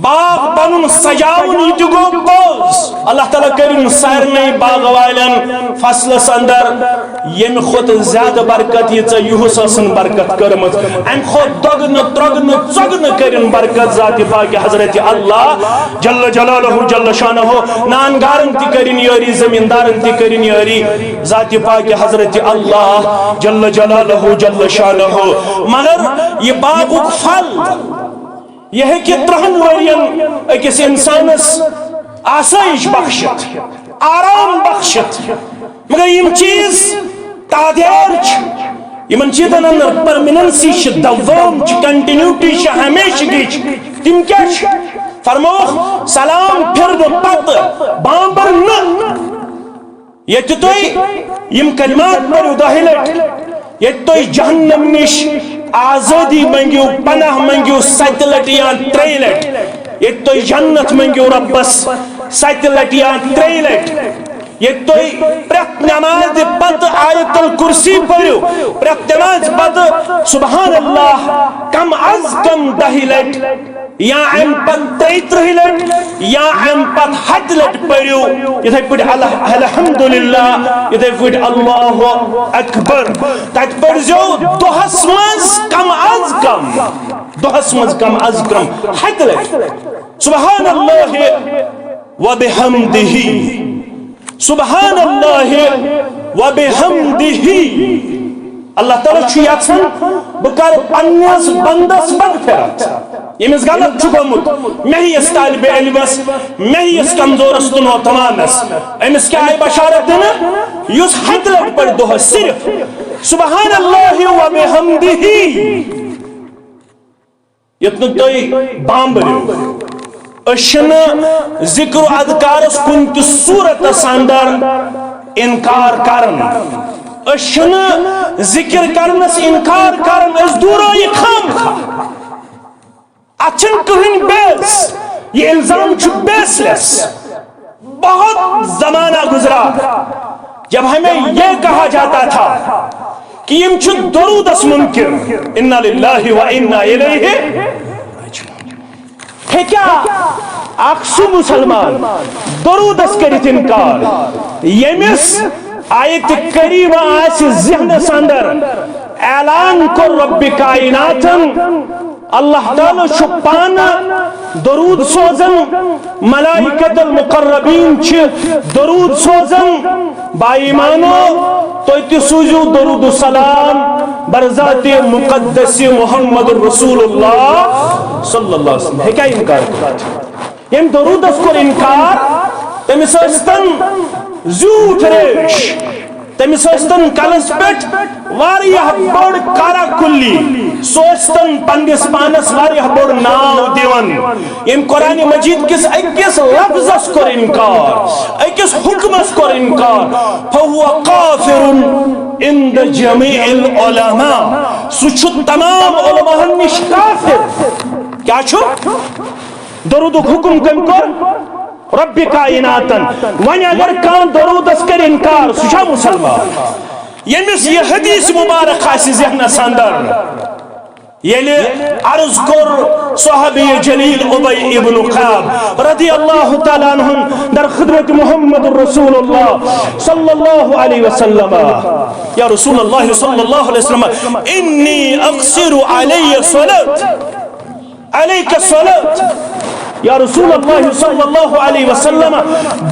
باغ پنُن سجاوُن، یہِ تہِ گوٚو پوٚز۔ اللہ تعالیٰ کٔرِن سارنٕے باغ والٮ۪ن فصلس اندر ییٚمہِ کھۄتہٕ زیادٕ برکت، ییٖژاہ یُہُس ٲسٕن برکت کٔرمٕژ، امہِ کھۄتہٕ دۄگنہٕ، ترٛۄگنہٕ، ژۄگنہٕ کٔرِن برکت ذاتِ پاکہِ حضرت اللہ جل جلالہ جل شانہ۔ نان گارن تہِ کٔرِن یٲری، زمیٖندارن تہِ کٔرِن یٲری ذاتِ پاکہِ حضرت اللہ جل جلالہ جل شانہ۔ مگر یہِ باغُک پھل، یہِ ہیٚکہِ ترٛہن ؤرین أکِس اِنسانس آسٲیِش بخشِتھ، آرام بخشِتھ۔ مگر یِم چیٖز تادیر چھِ، یِمن چیٖزن اندر پرمیننسی چھِ، دوام چھِ، کنٹینیوٹی چھِ، ہمیشگی چھِ۔ تِم کیٛاہ چھِ؟ فرمووُکھ، سلام پھِرنہٕ پتہٕ بامبر نہٕ۔ ییٚتہِ تُہۍ یِم کلمات پٔرِو دۄہہِ لٹہِ، ییٚتہِ تُہۍ جہنم نِش آزٲدی منٛگِو، پناہ منٛگِو ستہِ لٹہِ یا ترٛیٚیہِ لٹہِ، ییٚتہِ تُہۍ جنت منٛگِو رۄبس ستہِ لٹہِ یا ترٛیٚیہِ لٹہِ، ییٚتہِ تُہۍ پرٛٮ۪تھ نمازِ پتہٕ آیت الکرسی پٔرِو، پرٛٮ۪تھ نمازِ پتہٕ سبحان اللہ کم از کم دَہہِ لٹہِ، یا امہِ پتہٕ ترٛیہِ ترٕٛہہِ لٹہِ، یا امہِ پتہٕ ہتہِ لٹہِ پٔرِو۔ یِتھے پٲٹھۍ الح-، الحمدللہ، یِتھے پٲٹھۍ اللہ اکبر۔ تتہِ پٔرزیو دۄہس منٛز کم از کم، دۄہس منٛز کم از کم ہتہِ لٹہِ۔ سبحان اللہ وبحمدہ، سبحان اللہ وبحمدہ۔ اللہ تعالیٰ چھُ یژھان بہٕ کرٕ پننِس بندس مغفرت، ییٚمِس غلط چھُ گوٚمُت، مےٚ ہِوِس طالبِ علمس، مےٚ ہِوِس کمزورس تہٕ نوتوانس۔ أمِس کیٛاہ آیہِ بشارت دِنہٕ؟ یُس ہتہِ لٹہِ پرِ دۄہس صرف سبحان اللہ وبحمدہ۔ یوٚت نہٕ تُہۍ بامبرِو۔ أسۍ چھِنہٕ ذکر و اذکارس کُنہِ تہِ صورتس اندر انکار کران۔ أسۍ چھِنہٕ ذکر کرنس انکار کران، أسۍ دوٗرو یہِ خام خواہ۔ اتھ چھِنہٕ کٕہٕنۍ بیس، یہِ الزام چھُ بیسلیس۔ بہت زمانہ گزرا جب ہمیں یہ کہا جاتا تھا کہ یِم چھِ درودس منکر۔ انا للہ و انا الیہ راجعون۔ ہیٚکیٛاہ اکھ سُہ مسلمان درودس کٔرِتھ انکار، ییٚمِس آیت کریمہ آسہِ ذہنس اندر، اعلان کوٚر رب کائناتن، اللہ تعالیٰ چھُ پانہٕ درود سوزان، ملائکۃ المقربین چھِ درود سوزان۔ با ایمانو، تُہۍ تہِ سوٗزِو درود و سلام بر ذات مقدس محمد رسول اللہ صلی اللہ علیہ وسلم۔ ہیٚکیٛاہ انکار کٔرِتھ؟ ییٚمۍ درودس کوٚر انکار، تٔمِس ٲسۍ تن زیوٗٹھ ریش، تٔمِس ٲسۍ تن کلس پٮ۪ٹھ واریاہ بٔڑ کارا کُلی، سُہ ٲسۍ تن پننِس پانس واریاہ بوٚڑ ناو دِوان۔ ییٚمۍ قرآن مجید کِس أکِس لفظس کوٚر انکار، أکِس حکمس کوٚر انکار، فهو کافر عند جمیع العلماء، سُہ چھُ تمام علماہن نِش کافر۔ کیٛاہ چھُ؟ درودُک حکم کٔمۍ کوٚر؟ رب کائناتن۔ وۄنۍ اگر کانٛہہ درودس کرِ انکار، سُہ چھا مسلمان؟ ییٚمِس یہِ حدیث مبارک آسہِ ذہنس اندر، ییٚلہِ عرض کوٚر صحابی جلیل ابی ابن کعب رضی اللہ تعالیٰ عنہ در خدمت محمد رسول اللہ صلی اللہ علیہ وسلم، یا رسول اللہ صلی اللہ علیہ وسلم، انی اقصر علی الصلاۃ، علیک الصلاۃ۔ یا رسول اللہ صلی اللہ علیہ وسلم،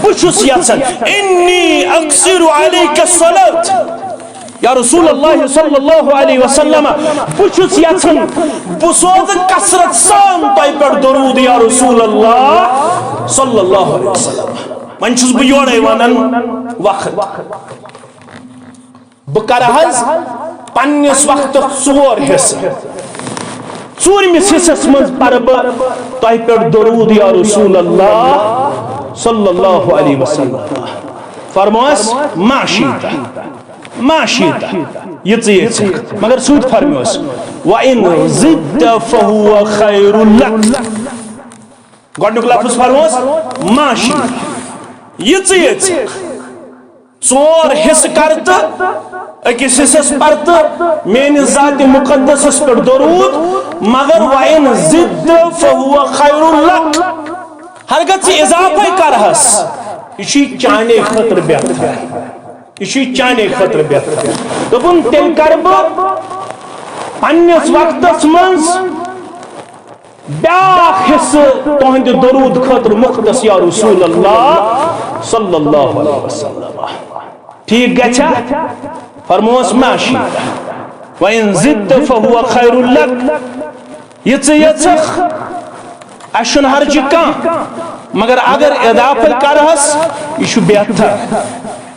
بہٕ چھُس یژھان، انی اقصر علیک الصلاۃ۔ یا رسول اللہ صلی اللہ علیہ وسلم، بہٕ چھُس یژھان، بہٕ سوزٕ کثرت سان تۄہہِ پٮ۪ٹھ درود یا رسول اللہ صلی اللہ علیہ وسلم۔ وۄنۍ چھُس بہٕ یورے ونان وقت۔ بہٕ کرٕ حظ پننِس وقتس ژور حصہٕ۔ ژوٗرمِس حصس منٛز پرٕ بہٕ تۄہہِ پٮ۪ٹھ درود یا رسول اللہ صلی اللہ علیہ وسلم۔ فرموس، ما شئت، ما شئت، یہِ ژٕ یژھکھ۔ مگر سیوٚد فرموس، وَإِن زِدْتَ فَهُوَ خَيْرٌ لَكَ۔ گۄڈٕنیُک لفظ فرموس، ما شئت، یہِ ژٕ یژھکھ۔ ژور حصہٕ کر تہٕ أکِس حصس پر تہٕ میٲنِس ذاتِ مُقدسس پٮ۪ٹھ درود، مگر وَإِن زِدتَ فَهُوَ خَيْرٌ لَكَ، ہرگژھ ژٕ اضافے کرہس، یہِ چھُے چانے خٲطرٕ بہتر، یہِ چھُے چانے خٲطرٕ بہتر۔ دوٚپُن، تیٚلہِ کرٕ بہٕ پننِس وقتس منٛز بیاکھ حصہٕ تُہنٛدِ درود خٲطرٕ مختص، یا رسول اللہ صلی اللہ علیہ وسلم۔ ٹھیک گژھیا؟ فرموس، ماشی، وَإِن زِدتَ فَهُوَ خَيْرٌ لَكَ۔ یہِ ژٕ یژھکھ، اَسہِ چھُنہٕ حرجہِ کانٛہہ، مگر اگر اضافہٕ کرہس، یہِ چھُ بہتر۔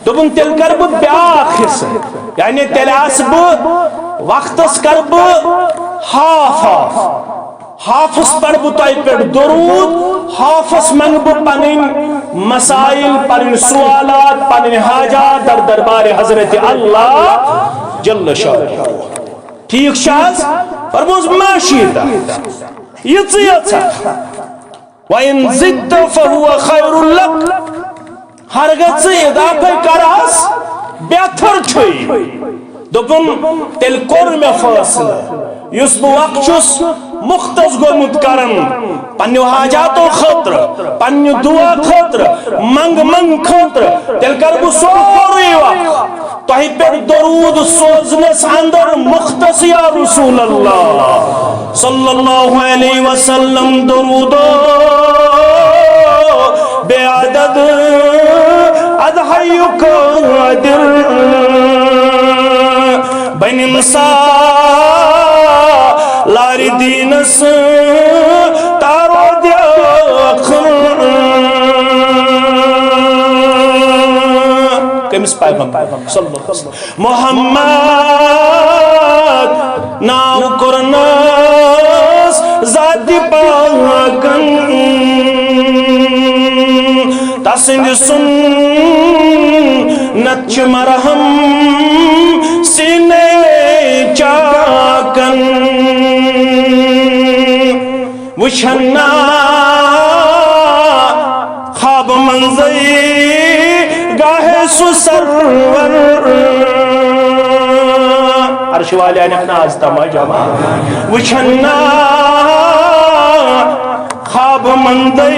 دوٚپُن، تیٚلہِ کرٕ بہٕ بیاکھ حصہٕ، یعنی تیٚلہِ آسہٕ بہٕ وقتس کرٕ بہٕ half half، halfس پرٕ بہٕ تۄہہِ پٮ۪ٹھ درود، halfس منٛگہٕ بہٕ پنٕنۍ مسائل، پنٕنۍ سوالات، پنٕنۍ حاجات در دربارِ حضرت اللہ جل شانہ۔ ٹھیک چھا حظ؟ فرموس، ماشی، یہِ ژٕ یژھکھ۔ وَإِن زِدتَ فَهُوَ خَيْرٌ لَكَ۔ ہرگژھ ژٕ اضافے کرہس، بہتر چھُے۔ دوٚپُن، تیٚلہِ کوٚر مےٚ فٲصلہٕ، یُس بہٕ وقت چھُس مختص گوٚمُت کران پننیو حاجاتو خٲطرٕ، پننہِ دعا خٲطرٕ، منٛگ منٛگ خٲطرٕ، تیٚلہِ کرٕ بہٕ سورُے وقت تۄہہِ پٮ۪ٹھ درود سوزنس اندر مختص، یا رسول اللہ صلی اللہ علیہ وسلم۔ درود بے عدد از حی قادر بنم سالار دینس تارو دیاخن۔ کٔمِس پیغمبر صلی اللہ علیہ وسلم؟ محمد ناو کوٚرنس ذاتِ پاکن، تسٕنٛدِ سُنت چھِ مرہم سینے چاکن۔ وٕچھن نا خواب منزے گاہے سُہ سرور۔ عرش والے ناز تما جما۔ وٕچھن نا خواب منزے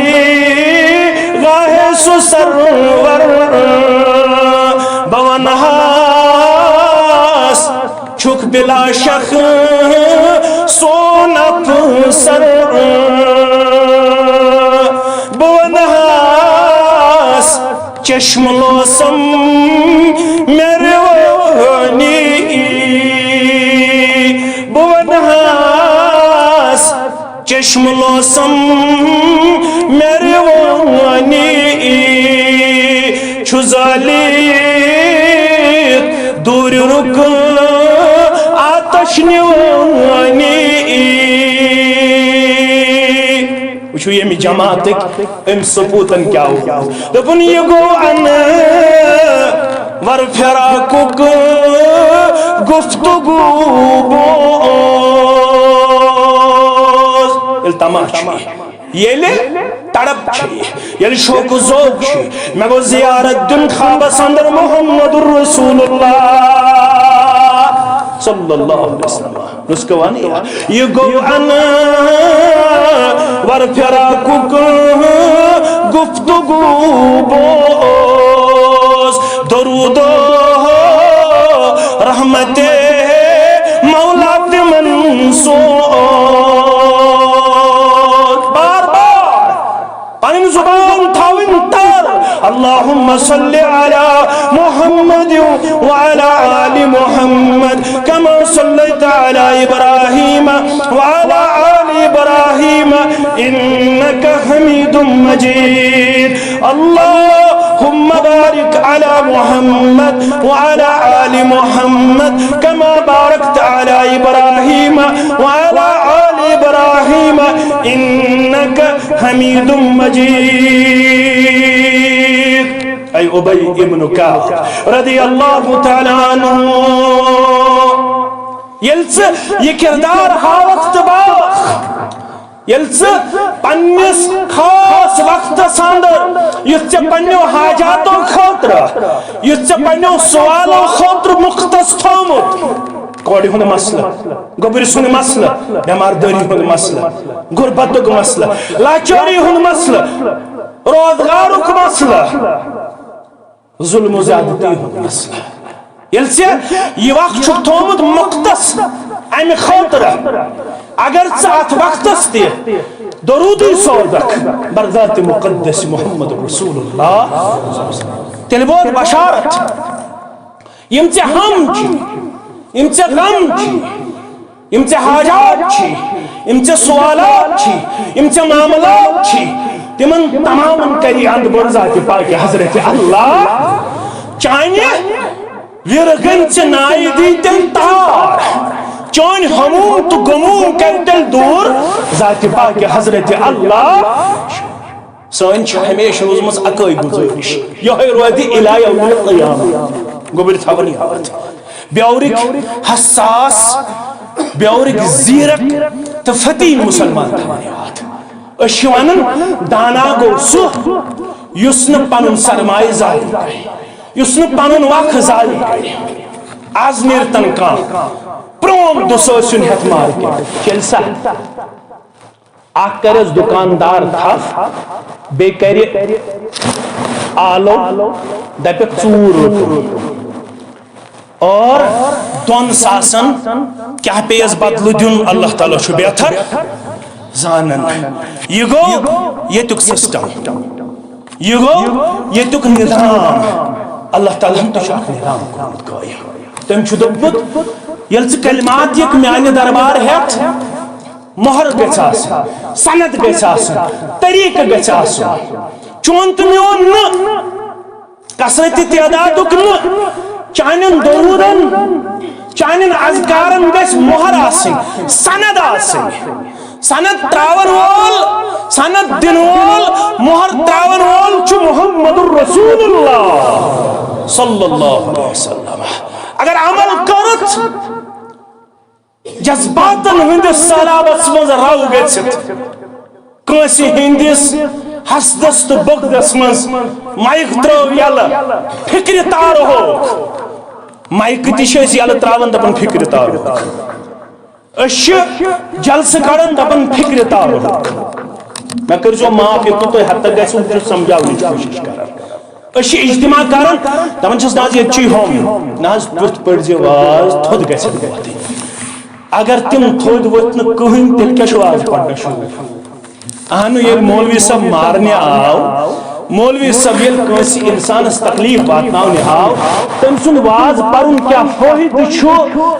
گاہے سُہ سرور۔ بہٕ ونہاس چھُکھ بلا شک سون افسر۔ بہٕ ونہاس چشم لوسم مےٚ روٲنی۔ بہٕ ونہاس چشم لوسم مےٚ روٲنی۔ چھُ زٲلِتھ دوٗرِ رُک آتش نِوٲنی۔ وٕچھِو ییٚمہِ جماعتٕکۍ أمۍ سپوٗتن کیٛاہ اوس۔ دوٚپُن، یہِ گوٚو انور فراقُک گفتگو بوز۔ ییٚلہِ تماہ چھُ، ییٚلہِ تڑپ چھِ، ییٚلہِ شوق و ذوق چھُ، مےٚ گوٚو زیارت دیُن خوابس اندر محمد رسول اللہ صلی اللہ علیہ وسلم۔ نسخہٕ وَن یا۔ یہِ گوٚو انور فراقُک گفتگو بوز۔ درود و رحمت مولا تمن سوز۔ بار بار پنٕنۍ زبان تھاوٕنۍ تر۔ اللهم صل على محمد وعلى آل محمد كما صليت على إبراهيم وعلى آل إبراهيم إنك حميد مجيد. اللهم بارك على محمد وعلى آل محمد كما باركت على إبراهيم وعلى آل إبراهيم إنك حميد مجيد. اے ابی ابن کعب رضی اللہ تعالیٰ عنہ، ییٚلہِ ژٕ یہِ کردار ہاوکھ تہٕ باوکھ، ییٚلہِ ژٕ پننِس خاص وقتس اندر، یُتھ ژےٚ پننیو حاجاتو خٲطرٕ، یُتھ ژےٚ پننیو سوالو خٲطرٕ مختص تھومُت، کورِ ہُنٛد مسلہٕ، گوٚبرِ سُنٛد مسلہٕ، بٮ۪مار دٲری ہُنٛد مسلہٕ، غربتُک مسلہٕ، لاچٲری ہُنٛد مسلہٕ، روزگارُک مسلہٕ، ظلم و زیادتی ہُنٛد مسلہٕ۔ ییٚلہِ ژےٚ یہِ وقت چھُکھ تھوٚومُت مختص امہِ خٲطرٕ، اگر ژٕ اتھ وقتس تہِ درودی سوزکھ بر ذات مقدس محمد رسول اللہ، تیٚلہِ ووت بشارت۔ یِم ژےٚ ہم چھِ، یِم ژےٚ غم چھِ، یِم ژےٚ حاجات چھِ، یِم ژےٚ سوالات چھِ، یِم ژےٚ معاملات چھِ، تِمن تمامن کری اند بر ذات پاک حضرت اللہ۔ چانہِ وِرگن ژےٚ نایہِ دی تیٚلہِ تار، چٲنۍ ہموم تہٕ غموم کر تیٚلہِ دوٗر ذات پاک حضرت اللہ۔ سٲنۍ چھِ ہمیشہِ روٗزمٕژ اکٲے گُزٲرِش، یِہوٚے روزِ اِلی یوم القیامہ۔ گوٚبرۍ تھاوُن یاد۔ بیورٕکۍ حساس، بیورٕکۍ زیٖرک تہٕ فطیٖن مُسلمان تھاوُن یاد۔ أسۍ چھِ وَنان، دانا گوٚو سُہ، یُس نہٕ پَنُن سرمایہِ ضایع کرِ، یُس نہٕ پَنُن وقت ضایع کرِ۔ از نیرِ تن کانٛہہ پرٛون دُسہٕ ٲسِن ہٮ۪تھ مارکیٹ، چیٚلہِ سا؟ اکھ کرٮ۪س دُکاندار تھپھ، بیٚیہِ کرِ آلو، دپٮ۪کھ ژوٗر رۄپیہِ۔ اور دۄن ساسن کیٛاہ پیٚیس بدلہٕ دیُن، اللہ تعالیٰ چھُ بہتر زانان۔ یہِ گوٚو ییٚتیُک سسٹم، یہِ گوٚو ییٚتیُک نظام۔ اللہ تعالیٰ ہن تہِ چھُ اکھ نظام کوٚرمُت قٲیِم۔ تٔمۍ چھُ دوٚپمُت، ییٚلہِ ژٕ کلمات یِکھ میانہِ دربار ہٮ۪تھ، مۄہر گژھِ آسٕنۍ، سند گژھِ آسُن، طریقہٕ گژھِ آسُن۔ چون تہٕ میون نہٕ، کثرت تعدادُک نہٕ، چانٮ۪ن درودن، چانٮ۪ن اذکارن گژھِ مۄہر آسٕنۍ، سند آسٕنۍ۔ سند تراون وول، سند دِنہٕ وول، مۄہر تراون وول چھُ محمد رسول اللہ صلی اللہ علیہ وسلم۔ اگر عمل کٔرٕتھ، جذباتن ہٕنٛدِس سہلابس منٛز رو گٔژھِتھ، کٲنٛسہِ ہٕنٛدِس حسدس تہٕ بغضس منٛز مایک ترٲو یلہٕ، فکرِ تارٕ ہوکھ۔ مایکہٕ تہِ چھِ أسۍ یلہٕ تراوان، دپان فکرِ تارٕ ہوکھ۔ أسۍ چھِ جلسہٕ کڑان، دپان فکرِ تارٕ ہوکھ۔ مےٚ کٔرۍزیو معاف، ییٚتہِ تُہۍ حد تک گژھِو، بہٕ چھُس سمجھاونٕچ کوٗشِش کران۔ أسۍ چھِ اجتماع کران، دپان چھِس، نہ حظ، ییٚتہِ چھُے ہُم، نہ حظ، تیُتھ پٔرۍزِ واز، تھوٚد گژھِ نہٕ وۄتھٕنۍ۔ اگر تِم تھوٚد ؤتھۍ نہٕ کٕہٕنۍ، تیٚلہِ کیٛاہ چھُ واز پرنَس شروٗع؟ اہنُو، ییٚلہِ مولوی صٲب مارنہِ آو، مولوی صٲب ییٚلہِ کٲنٛسہِ اِنسانَس تکلیٖف واتناونہِ آو، تٔمۍ سُنٛد واز پرُن کیٛاہ فٲیدٕ چھُ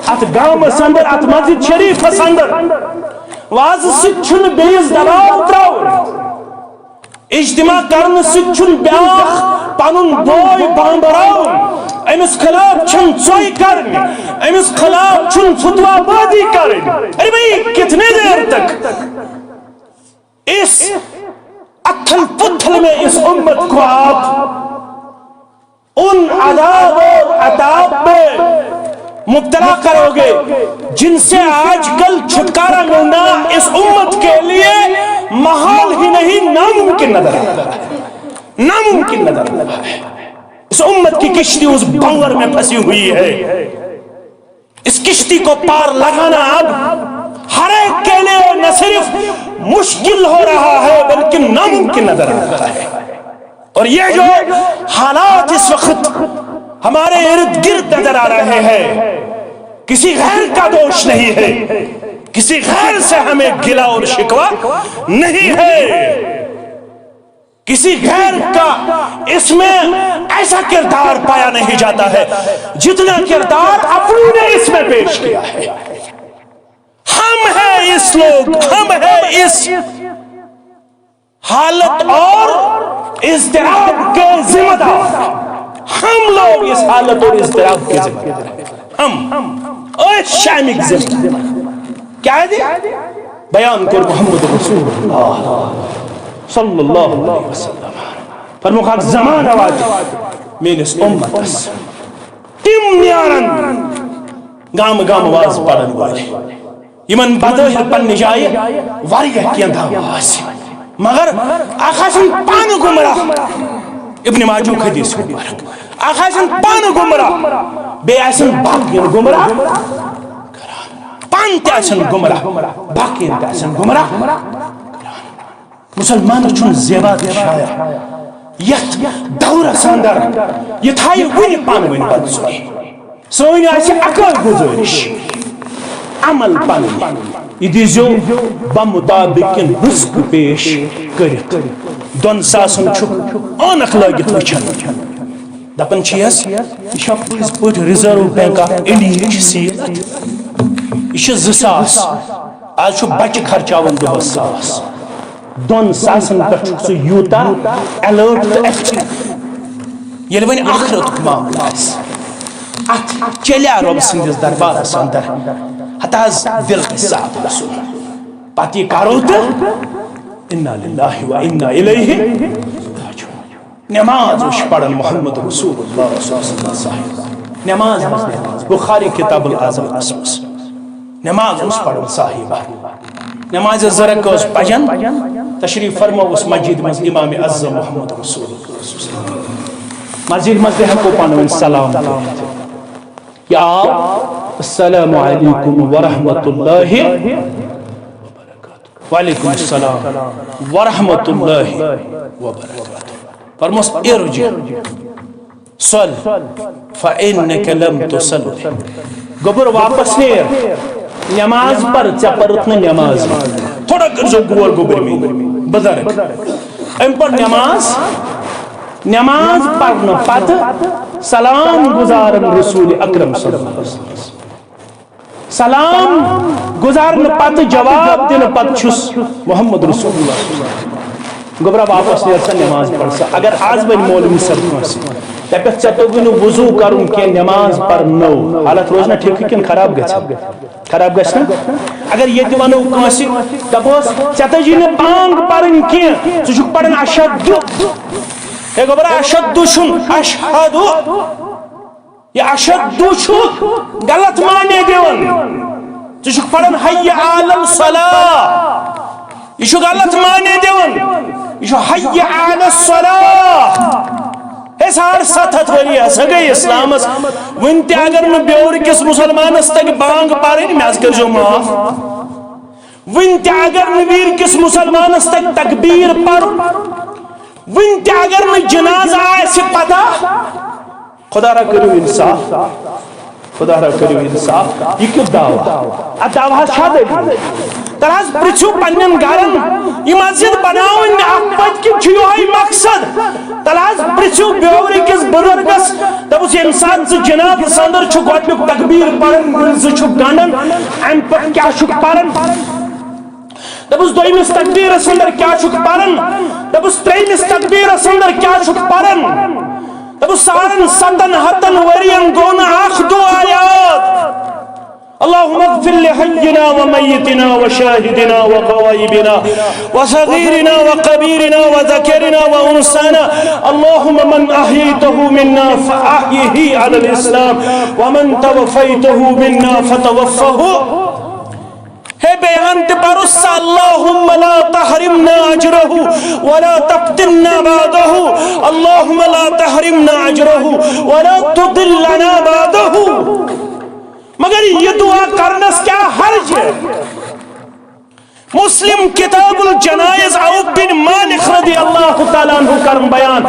اَتھ گامَس اندر، اَتھ مسجد شریٖفَس اندر؟ وازٕ سۭتۍ چھُنہٕ بیٚیِس دباو ترٛاوُن۔ اجتماع کرنہٕ سۭتۍ چھُنہٕ بیٛاکھ پنُن بوے بامبراوُن، أمِس خلاف چھُنہٕ ژۄے کرٕنۍ، أمِس خلاف چھُنہٕ فتوا بازی کرٕنۍ۔ ارے بھائی، کتنے دیر تک اس اتھل پتھل میں اس امت کو آپ ان عذاب اور عتاب میں مبتلا کرو گے، جن سے آج کل چھٹکارا ملنا اس امت کے لیے محال ہی نہیں، ناممکن نظر آتا ہے، ناممکن نظر آتا ہے۔ اس امت کی کشتی اس بھنور میں پھنسی ہوئی ہے۔ اس کشتی کو پار لگانا اب ہر ایک کے لیے نہ صرف مشکل ہو رہا ہے، بلکہ ناممکن نظر آ رہا ہے۔ اور یہ جو حالات اس وقت ہمارے ارد گرد نظر آ رہے ہیں، کسی غیر کا دوش نہیں ہے، کسی غیر سے ہمیں گلا اور شکوہ نہیں ہے، کسی غیر کا اس میں ایسا کردار پایا نہیں جاتا ہے جتنا کردار اپنوں نے اس میں پیش کیا ہے۔ ہم ہیں اس لوگ، ہم ہیں اس حالت اور اضطراب کے ذمہ دار۔ ہم لوگ اس حالت اور اضطراب کے ذمہ دار ہیں۔ ہم، أسۍ چھِ اَمِکۍ ذمہ دار۔ کیٛازِ؟ بیان کوٚر محمد رسول اللہ صلی اللہ علیہ وسلم۔ فرمووُکھ، اکھ زمانہٕ واتہِ میٲنِس اُمتس، تِم نیرن گامہٕ گامہٕ واز پرن وٲلۍ۔ یِمن بظٲہِر پننہِ جایہِ واریاہ کینٛہہ دعویٰ آسہِ، مگر اکھ آسن پانہٕ گمراہ۔ ابن ماجہُک حدیث مبارک۔ اکھ آسن پانہٕ گمراہ، بیٚیہِ آسن باقین گمراہ پانہٕ تہِ آسن گمراہ، باقین تہِ آسن گمراہ۔ مسلمانس چھُنہٕ زیبا تہٕ شایا یتھ دورس اندر، یہِ تھایہِ وُنہِ پانہٕ ؤنۍ بدسوری۔ سٲنۍ آسہِ اکٲے گُزٲرِش، عمل پنٕنۍ، یہِ دیٖزیو بمطابق نسخہٕ پیش کٔرِتھ۔ دۄن ساسن چھُ عٲنکھ لٲگِتھ وٕچھان۔ دپان چھِیَس، یہِ چھا پٔزۍ پٲٹھۍ Reserve Bank of India یِچ سیٖل؟ یہِ چھِ زٕ ساس۔ آز چھُ بچہِ خرچاوان دۄہس ساس۔ دۄن ساسن پٮ۪ٹھ چھُکھ ژٕ یوٗتاہ alert تہٕ active۔ ییٚلہِ وۄنۍ ٲخرتُک معاملہٕ آسہِ، اتھ چلیا رۄب سٕنٛدِس دربارس اندر، ہتہٕ حظ دل گژھِ صاف گژھُن۔ پتہٕ یہِ کرو تہٕ انا للہ و انا الیہ راجعون۔ نماز اوس پران محمد رسول اللہ صلی اللہ علیہ وسلم صاحب۔ نماز حظ نماز، بخاری کتاب الاذانس منٛز۔ نماز اوس پران صاحبہ۔ نماز زٕ رکعت اوس پجان۔ تشریف فرما اوس مسجد منٛز امام اعظم محمد رسول اللہ صلی اللہ علیہ وسلم۔ مسجد منٛز تہِ ہٮ۪کو پانہٕ ؤنۍ سلام کٔرِتھ۔ یہِ آو، السلام علیکم ورحمۃ اللہ۔ وعلیکم السلام ورحمۃ اللہ وبرکاتہ۔ فرموس، ارجع صل فإنك لم تصل۔ گوٚبُر، واپس نیر، نماز پر، ژےٚ پٔرٕتھ نہٕ نماز۔ تھوڑا کٔرزیو غور گوٚبُر میٲنۍ بزرگ۔ أمۍ پٔر نماز، نماز پرنہٕ پتہٕ سلام گزارن رسول اکرم صلی اللہ علیہ وسلم۔ سلام گزارنہٕ پتہٕ جواب دِنہٕ پتہٕ چھُس محمد رسول اللہ۔ گوٚبرا، واپس نیر سا، نماز پَر سا۔ اگر آز وۄنۍ مولوی صٲب کٲنٛسہِ دَپٮ۪س، "ژےٚ توٚگُے نہٕ وضوٗ کَرُن کینٛہہ، نماز پَر نٔو"، حالت روزِ نہ ٹھیٖکٕے کِنہٕ خراب گژھِ؟ خراب گژھِ نہ؟ اگر ییٚتہِ وَنو کٲنٛسہِ، دَپوس، "ژےٚ تٔجی نہٕ بانٛگ پَرٕنۍ کینٛہہ، ژٕ چھُکھ پَران اشہدُ"، ہے گوٚبرا، اشہدُ چھُنہٕ، اشہدُ۔ یہِ اشہدُ چھُ غلط معنی دِوان۔ ژٕ چھُکھ پران حی علی الصلاۃ، یہِ چھُ غلط معنی دِوان۔ یہِ چھُ حی علی الصلاۃ۔ ہے، ساڑ ستھ ہتھ ؤری ہسا گٔے اسلامس۔ وُنہِ تہِ اگر نہٕ بیورٕ کِس مسلمانس تگہِ بانگ پرٕنۍ، مےٚ حظ کٔرۍزیو معاف۔ وُنہِ تہِ اگر نہٕ ویٖر کِس مسلمانس تگہِ تکبیر پرُن، وُنہِ تہِ اگر نہٕ جنازٕ آسہِ پتہ، خدا را کٔرِو انصاف، خدا را کٔرِو انصاف۔ یہِ کیُتھ دعوا؟ اتھ دعواہس چھا دٔلیٖل؟ تَلہٕ حظ پرٛژھِو پننٮ۪ن گرن، یہِ مسجد بناوٕنۍ اَتھ پٔتۍ کِنۍ چھُ یِہوٚے مقصد۔ تَلہٕ حظ پرٛژھِو بیورٕ کِس بُزرگس، دوٚپُس، ییٚمہِ ساتہٕ ژٕ جنازس اندر چھُکھ گۄڈٕنیُک تکبیر پران، زٕ چھُکھ گنڈان، امہِ پتہٕ کیٛاہ چھُکھ پران؟ دوٚپُس، دوٚیمِس تکبیٖرس اندر کیٛاہ چھُکھ پران؟ دوٚپُس، ترٛیٚیمِس تکبیٖرس اندر کیٛاہ چھُکھ پران؟ دوٚپُس، ساڑن ستن ہتن ؤرین گوٚو نہٕ اکھ دُعا یاد۔ اللهم اغفر لحينا وميتنا وشاهدنا وغائبنا وصغيرنا وكبيرنا وذكرنا وأنثانا. اللهم من أحييته منا فأحيه على الإسلام، ومن توفيته منا فتوفه. ہے بیان تہِ پرُس سا، اللهم لا تحرمنا اجره ولا تفتنا بعده، اللهم لا تحرمنا اجره ولا تضلنا بعده۔ مگر یہِ دعا کرنس کیٛاہ حرج؟ مسلم کتاب الجنائز، عوف بن مالک رضی اللہ تعالیٰ عنہ کرن بیان،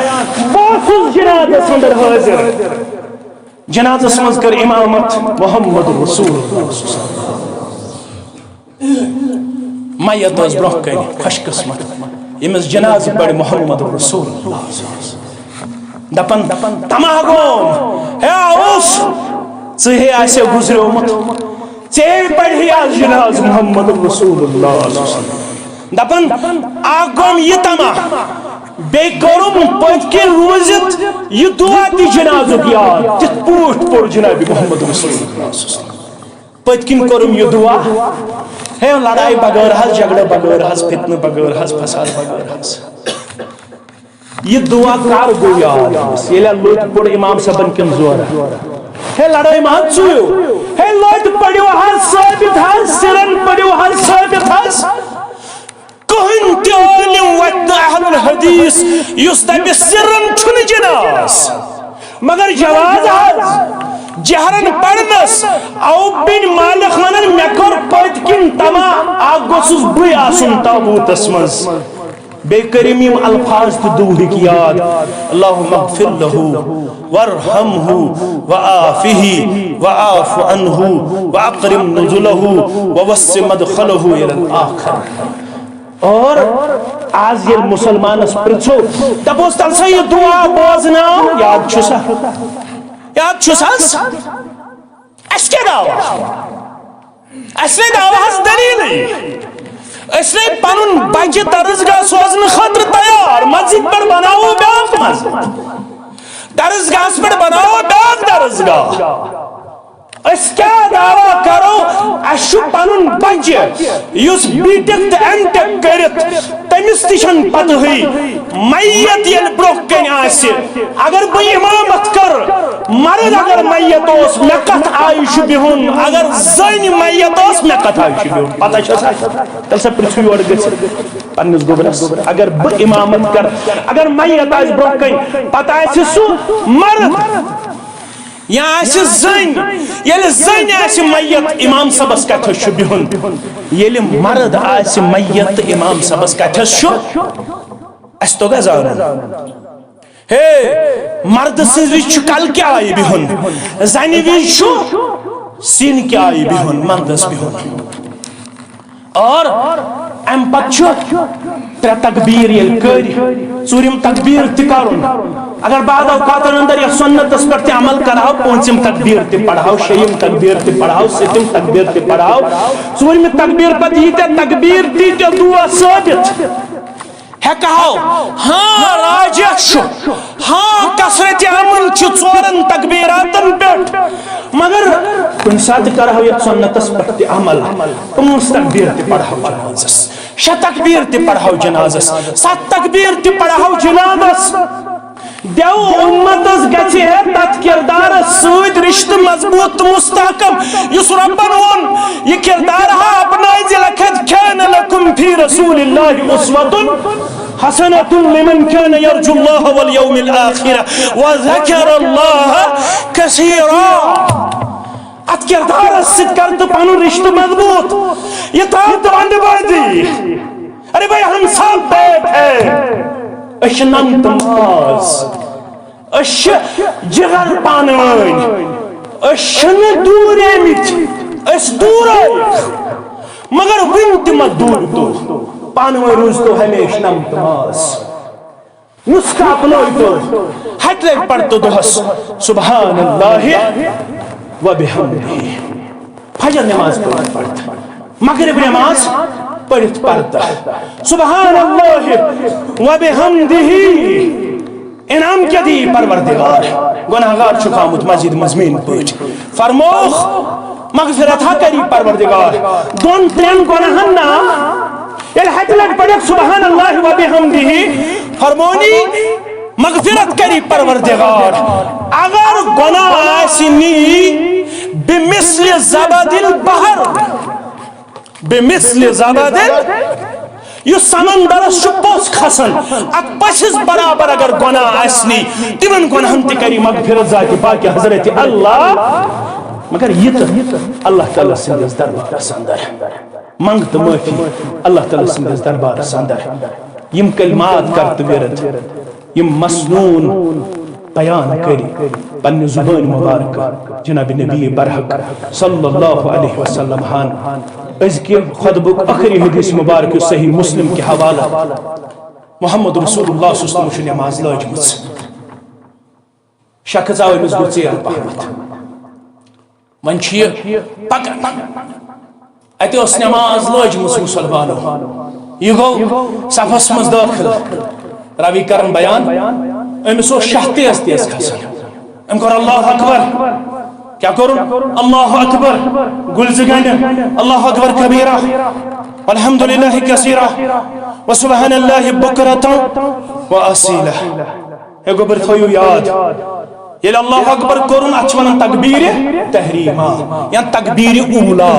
بہٕ اوسُس جنازس اندر حٲضِر۔ جنازس منٛز کٔر امامت محمد رسول اللہ صلی اللہ علیہ وسلم۔ میت ٲس برونٛہہ کنہِ، خوش قسمت، ییٚمِس جنازٕ پرِ محمد رسول اللہ صلی اللہ علیہ وسلم۔ دپان، تماہ گوم، ہے اوس، ژٕ ہے آسہِ گُزریومُت، ژے پرِ ہے آز جنازٕ محمد رسول اللہ صلی اللہ علیہ وسلم۔ دپان، اکھ گوم یہِ تماہ، بیٚیہِ کوٚرُم پٔتۍ کِنۍ روٗزِتھ یہِ دعا تہِ جنازُک یاد، کِتھ پٲٹھۍ پوٚر جناب محمد رسول اللہ صلی اللہ علیہ وسلم۔ پٔتۍ کِنۍ کوٚرُم یہِ دعا، ہے لڑایہِ بغٲر حظ، جھگڑٕ بغٲر حظ، فتنہٕ بغٲر حظ، فساد بغٲر حظ۔ یہِ دعا کر گوٚو یاد أمِس؟ ییٚلہِ لوٚت پوٚر امام صٲبن کِنۍ زورٕ، ہے لڑٲے ما حظ ژُیِو، ہے لوٚت پٔرِو حظ ثٲبت حظ، سِرن پٔرِو حظ ثٲبت حظ۔ کٕہٕنۍ تہِ عٲلِم وَتہِ نہٕ اہل الحدیث یُس دَپہِ سِرَن چھُنہٕ جناز، مگر جواز حظ۔ جہرن پرنس۔ عوف بن مالک ونان، مےٚ کوٚر پٔتۍ کِنۍ تما، اکھ گوٚژھُس بٕے آسُن تابوٗتس منٛز۔ بیٚیہِ کٔرِم یِم الفاظ تہِ دُہٕکۍ یاد، اللهم اغفر له وارحمه وعافه واعف عنه واكرم نزله ووسع مدخله الى الاخر۔ اور آز ییٚلہِ مُسلمانس پرژھو، دپوس، تل سا یہِ دُعا بوزناو، یاد چھُ سا؟ یاد چھُس حظ؟ اسہِ کیٛاہ دعوا؟ اسہِ نے دعوا حظ دلیٖلٕے۔ أسۍ نے پنُن بچہِ درسگاہ سوزنہٕ خٲطرٕ تیار، مسجد پٮ۪ٹھ بناوو بیٛاکھ مسجد، درسگاہس پٮ۪ٹھ بناوو بیٛاکھ درسگاہ۔ أسۍ کیٛاہ دعوا کرو؟ اسہِ چھُ پنُن بچہِ، یُس بی ٹیک تہٕ ایم ٹیک کٔرِتھ، تٔمِس تہِ چھَنہٕ پتہٕے میت ییٚلہِ برٛونٛہہ کنہِ آسہِ۔ اگر بہٕ امامت کرٕ، مرد اگر میت اوس، مےٚ کتھ آیہِ چھُ بِہُن؟ اگر زٔنۍ میت ٲس، مےٚ کتھ آیہِ چھُ بِہُن؟ پتہ چھا سا؟ تیٚلہِ سا پرٛژھِو یورٕ گٔژھِتھ پننِس گوٚبرس۔ اگر بہٕ امامت کرٕ، اگر میت آسہِ برٛونٛہہ کنہِ، پتہٕ آسہِ سُہ مرد۔ یا آسہِ زٔنۍ، ییٚلہِ زٔنۍ آسہِ میت، امام صٲبس کتھس چھُ بِہُن؟ ییٚلہِ مرد آسہِ میت تہٕ امام صٲبس کتھس چھُ، اسہِ توٚگ زانُن۔ ہے، مردٕ سٕنٛزِ وِزِ چھُ کلکہِ آیہِ بِہُن، زنہِ وِزِ چھُ سیٖنہٕ کہِ آیہِ بِہُن، مردس بِہُن۔ اور امہِ پتہٕ چھُ ترٛےٚ تکبیٖر ییٚلہِ کٔرۍ، ژوٗرِم تکبیٖر تہِ کرُن۔ اگر بعض اوقاتن اندر یتھ سنتس پٮ۪ٹھ تہِ عمل کرہاو، پوٗنٛژِم تکبیٖر تہِ پرہاو، شیٚیِم تکبیٖر تہِ پرہاو، سٔتِم تکبیٖر تہِ پرہاو، ژوٗرِمہِ تکبیٖر پتہٕ ییٖتیٛاہ تکبیٖر تیٖتیٛاہ دُعا ثٲبت۔ ہیٚکہٕ ہاو۔ ہاں، راجح چھُ۔ ہاں، کثرت عمل چھُ ژورن تکبیراتن پٮ۪ٹھ۔ مگر کُنہِ ساتہٕ کرہو یتھ سنتس پٮ۪ٹھ تہِ عمل۔ پانٛژھ تکبیر تہِ پرہو جنازس، شےٚ تکبیر تہِ پرہو جنازس، ستھ تکبیر تہِ پرہو جنازس۔ دیو امتس گژھِ ہے تتھ کردارس سۭتۍ رشتہٕ مضبوط تہٕ مستحکم، یُس رۄبن ووٚن، یہِ کردار ہا اپنٲوزِ، لقد کان لکم فی رسول اللہ اسوۃ حسنۃ لمن کان یرجو اللہ والیوم الآخر وذکر اللہ کثیرا۔ اتھ کردارس سۭتۍ کر تہٕ پنُن رشتہٕ مضبوط، یہِ تھاو تہٕ ونٛدٕ بٲدی۔ ارے بھائی، ہم سب ایک ہے۔ أسۍ چھِ نم تہٕ ماز، أسۍ چھِ جگر پانہٕ ؤنۍ، أسۍ چھِنہٕ دوٗریمٕتۍ، أسۍ دوٗرے، مگر وُنہِ تہِ مہ دوٗرتو، پانہٕ ؤنۍ روٗزتو ہمیشہِ نم تہٕ ماز۔ نسخہٕ اپنٲوتو، ہتہِ لٹہِ پرتو دۄہس سبحان اللہ و بحمدہ۔ فجر نماز پٔرِتھ پرتہ، مغرب نماز پٔرِتھ پرتہ، سبحان اللہ و بحمدہ۔ انعام کیٛاہ دی پروردگار؟ گناہگار چھُکھ آمُت مسجد منٛز میٛٲنۍ پٲٹھۍ، فرمووُکھ، مغفرت ہا کری پروردگار۔ دۄن ترٛٮ۪ن گناہن نا، ییٚلہِ ہتہِ لٹہِ پرکھ سبحان اللہ و بحمدہ، فرمونی، مغفرت کری پروردگار۔ اگر گناہ آسہِ نی بمثل زبد البحر، بمثل زبد ال-، یُس سمندرس چھُ پوٚژھ کھسان، اتھ پٔژھِس برابر اگر گناہ آسہِ نی، تِمن گناہن تہِ کری مغفرت ذاتِ پاکِ حضرت اللہ۔ مگر یہِ تہٕ اللہ تعالیٰ سٕنٛدِس دربارس اندر منٛگ تہٕ معٲفی اللہ تعالیٰ سٕنٛدِس دربارس اندر۔ یِم کلمات کر تہٕ ورد، یِم مسنون بیان کٔرۍ پننہِ زبٲنۍ مبارکہٕ جناب نبی برحق صلی اللہ علیہ وسلم ہن۔ أزکہِ خطبُک ٲخری حدیث مبارک یُس صحیح مسلم کہِ حوالہٕ محمد رسول اللہ صلی اللہ علیہ وسلم چھُ نماز لٲجمٕژ۔ شخص آو أمِس گوٚو ژیر پہمتھ۔ وۄنۍ چھُ یہِ پکان۔ اتہِ ٲس نماز لٲجمٕژ مسلمانو۔ یہِ گوٚو صفس منٛز دٲخل۔ راوی کرن بیان، أمِس اوس شاہ تیز تیز کھسان۔ أمۍ کوٚر اللہ اکبر۔ کیٛاہ کوٚرُن؟ اللہ اکبر۔ گُلۍ زٕ گنٛڈٕ۔ اللہ اکبر کبیرہ۔ والحمد للہ کثیرہ۔ وسبحان اللہ بکرۃ واصیلہ۔ ہے گوٚبر، تھٲیِو یاد، ییٚلہِ اللہ اکبر کوٚرُن، اَتھ چھِ وَنان تکبیٖرِ تحریٖما یا تکبیٖرِ اوٗلا۔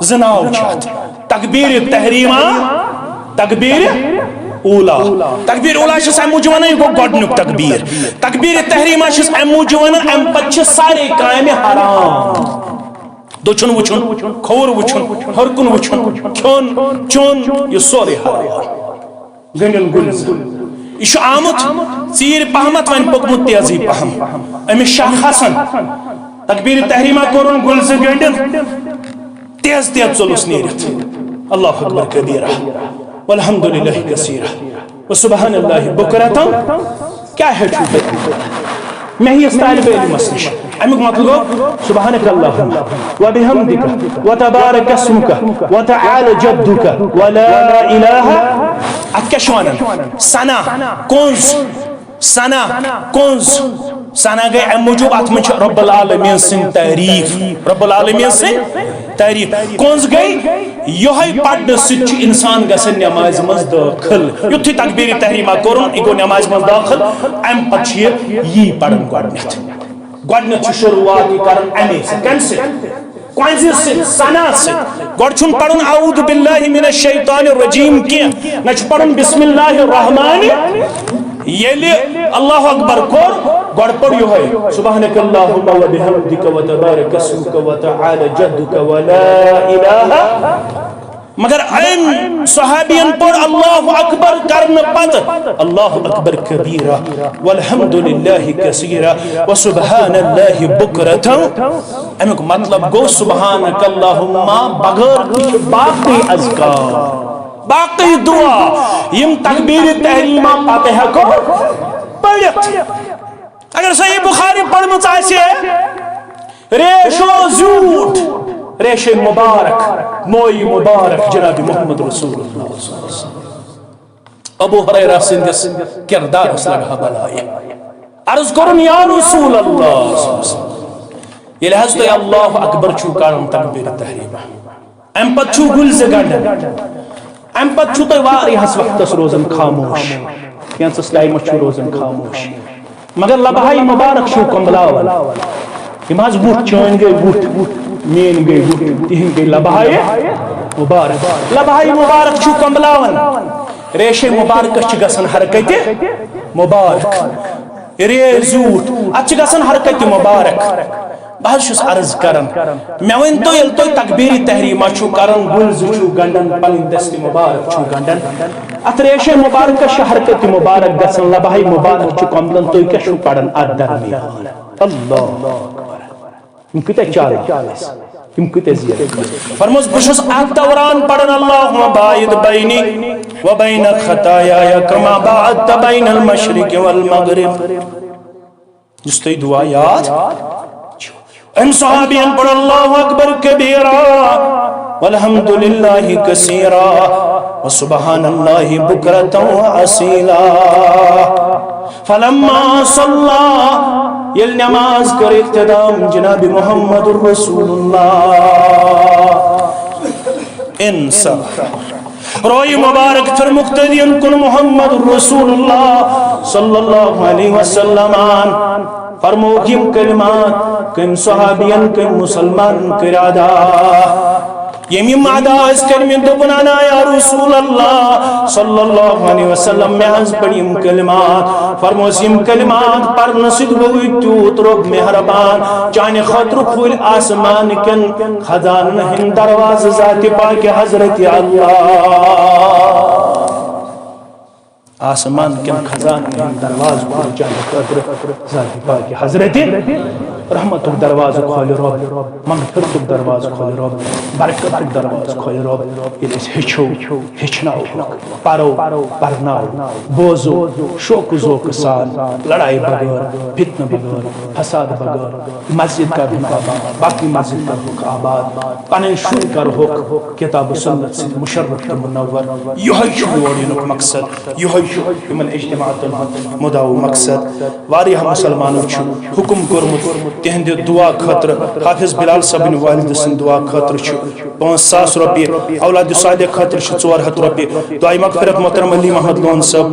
زٕ ناو چھِ اَتھ، تکبیٖرِ تحریٖما، تکبیٖرِ اولا۔ تکبیر اولا چھس امہِ موٗجوٗب ونان، یہِ گوٚو گۄڈنیُک تکبیر۔ تکبیر تحریمہ چھس امہِ موٗجوٗب ونان، امہِ پتہٕ چھِ سارے کامہِ حرام۔ دٔچھُن وٕچھُن، کھووُر وٕچھُن، ہیوٚر کُن وٕچھُن، کھیوٚن، چیوٚن، یہِ سورُے حرام۔ گٔنڈِن گُلۍ زٕ۔ یہِ چھُ آمُت ژیٖرۍ پہمتھ، وۄنۍ پوٚکمُت تیزٕے پہم۔ أمِس شاہ کھسان۔ تکبیر تحریمہ کوٚرُن گُلۍ زٕ گٔنڈِن۔ تیز تیز ژوٚلُس نیٖرِتھ۔ اللہ اکبر کبیرہ، والحمد للہ کثیرہ، وسبحان اللہ بکرۃ۔ کیا ہیٚچھِو تُہۍ؟ مےٚ یِس طالب علمس نِش۔ امیُک مطلب گوٚو، سبحانک اللہم وبحمدک وتبارک اسمک وتعالی جدک ولا الہ۔ اتھ کیٛاہ چھِ ونان؟ ثنا، کونٛز۔ ثنا، کونٛز۔ ثنا گٔے امہِ موٗجوٗب، اتھ منٛز چھِ رب العالمین سٕنٛز تعریٖف۔ رب العالمین سٕنٛز تعریٖف۔ کونٛز گٔے؟ یِہوٚے پرنہٕ سۭتۍ چھُ انسان گژھان نمازِ منٛز دٲخل۔ یُتھُے تکبیر تحریمہ کوٚرُن، یہِ گوٚو نمازِ منٛز دٲخل۔ امہِ پتہٕ چھُ یہِ یی پران گۄڈٕنٮ۪تھ۔ گۄڈٕنٮ۪تھ چھُ شروٗعات یہِ کران امے سۭتۍ۔ کمہِ سۭتۍ؟ کۄنٛزِ سۭتۍ، ثنا سۭتۍ۔ گۄڈٕ چھُنہٕ پرُن اعوذ باللہ من الشیطان الرجیم کینٛہہ، نہ چھُ پرُن بسم اللہ الرحمن۔ ییٚلہِ اللہ اکبر کوٚر، گۄڈٕ پوٚر یِہوٚے، سبحانک اللہم و بحمدک و تبارک اسمک و تعالی جدک و لا الہ۔ مگر أمۍ صحابین پوٚر اللہ اکبر کرنہٕ پتہٕ، اللہ اکبر کبیرہ، والحمد للہ کثیرہ، وسبحان اللہ بکرۃ۔ امیُک مطلب گوٚو، سبحانک اللہم بغٲر تہِ چھِ باقٕے اذکار، باقٕے دعا، یِم تکبیر تحریمہ پتہٕ ہٮ۪کو پٔرِتھ۔ اگر صحیح بخاری پٔرمٕژ آسہِ، ریشو زیوٗٹھ، ریشے مبارک، مویی مبارک جناب محمد رسول اللہ۔ ابو ہریرہ سٕنٛدِس کردارس لگہٕ ہا بلایہِ۔ عرض کوٚرُن، یا رسول اللہ، ییٚلہِ حظ تُہۍ اللہ اکبر چھُو کران تکبیر تحریمہ، امہِ پتہٕ چھُو گُلۍ زٕ گنڈان، امہِ پتہٕ چھُو تُہۍ واریاہس وقتس روزان خاموش، کینٛژس ٹایمس چھُو روزان خاموش، مگر لبہاے مبارک چھُو کمبلاوان۔ یِم حظ وُٹھ، چٲنۍ گٔے وُٹھ، میٲنۍ گٔے وُٹھ، تِہنٛدۍ گٔے لبہاے مبارک۔ لبہاے مبارک چھُو کمبلاوان، ریشے مبارکس چھِ گژھان حرکتہِ مبارک۔ ریش زیوٗٹھ، اتھ چھِ گژھان حرکتہِ مبارک۔ بہٕ حظ چھُس عرض کران، مےٚ ؤنۍ تو، ییٚلہِ تُہۍ تکبیرِ تحریمہ چھِو کران، گُلۍ زٕ چھِو گنڈان، پنٕنۍ دستِ مبارک چھِو گنڈان، اتھ ریشے مبارکس چھِ حرکتہِ مبارک گژھان، لبہاے مبارک چھِ کۄمبلان، تُہۍ کیٛاہ چھِو پران اتھ درمیان؟ اللہ اکبر۔ یِم کۭتیٛاہ چالاک ٲسۍ، یِم کۭتیٛاہ زیٖٹھۍ۔ فرموس، بہٕ چھُس اتھ دوران پران، اللہم باعد بینی و بین خطایای کما باعدت بین المشرق والمغرب۔ یُس تۄہہِ دُعا یاد چھُ۔ أمۍ صحابین پوٚر اللہ اکبر کبیرا والحمد للہ کثیرا وسبحان اللہ بکرتا واصیلا۔ فلما صلی، ییٚلہِ نماز کٔر اختتام جناب محمد رسول اللہ، انصاف۔ روی مبارک پھر مقتدین کن محمد رسول اللہ صلی اللہ علیہ وسلم۔ فرموک یم کلمات، کم صحابین، کم مسلمان کر ادا۔ یم یم ادا اس کلمہ دوپن انا یا رسول اللہ صلی اللہ علیہ وسلم، میں از پڑھ یم کلمات۔ فرموس یم کلمات پرن سید گوئی تیوت رب مہربان، چانہ خاطر کھول آسمان کن خزانن ہند دروازٕ ذات پاک حضرت اللہ۔ آسمان کٮ۪ن خزانن ہند دروازٕ کھول چانہِ خٲطرٕ ذات پاک حضرت۔ رحمتُک دروازٕ کھولہِ رب، مغفرتُک دروازٕ کھولہِ رب، برکتُک دروازٕ کھولہِ رب۔ ییٚلہِ أسۍ ہیٚچھو، ہیٚچھناوہوکھ، پرو، پرناوو، بوزو، شوقہٕ ذوقہٕ سان، لڑایہِ بغٲر، فتنہٕ بغٲر، فساد بغٲر، مسجد کرہوکھ آباد، باقی مسجد کرہوکھ آباد، پنٕنۍ شُرۍ کرہوکھ کتاب و سنت سۭتۍ مشرف تہٕ منور۔ یہے چھُ یور یِنُک مقصد، یہے چھُ یِمن اجتماعاتن ہُنٛد مدعا و مقصد۔ واریاہ مسلمانو چھُ حکم کوٚرمُت تِہنٛدِ دعا خٲطرٕ، حافظ بلال صٲبٕنۍ والدٕ سٕنٛدِ دعا خٲطرٕ چھُ پانٛژھ ساس رۄپیہِ، اولاد صالح خٲطرٕ چھِ ژور ہتھ رۄپیہِ، دعائے مغفرت محترم علی محمد لون صٲب،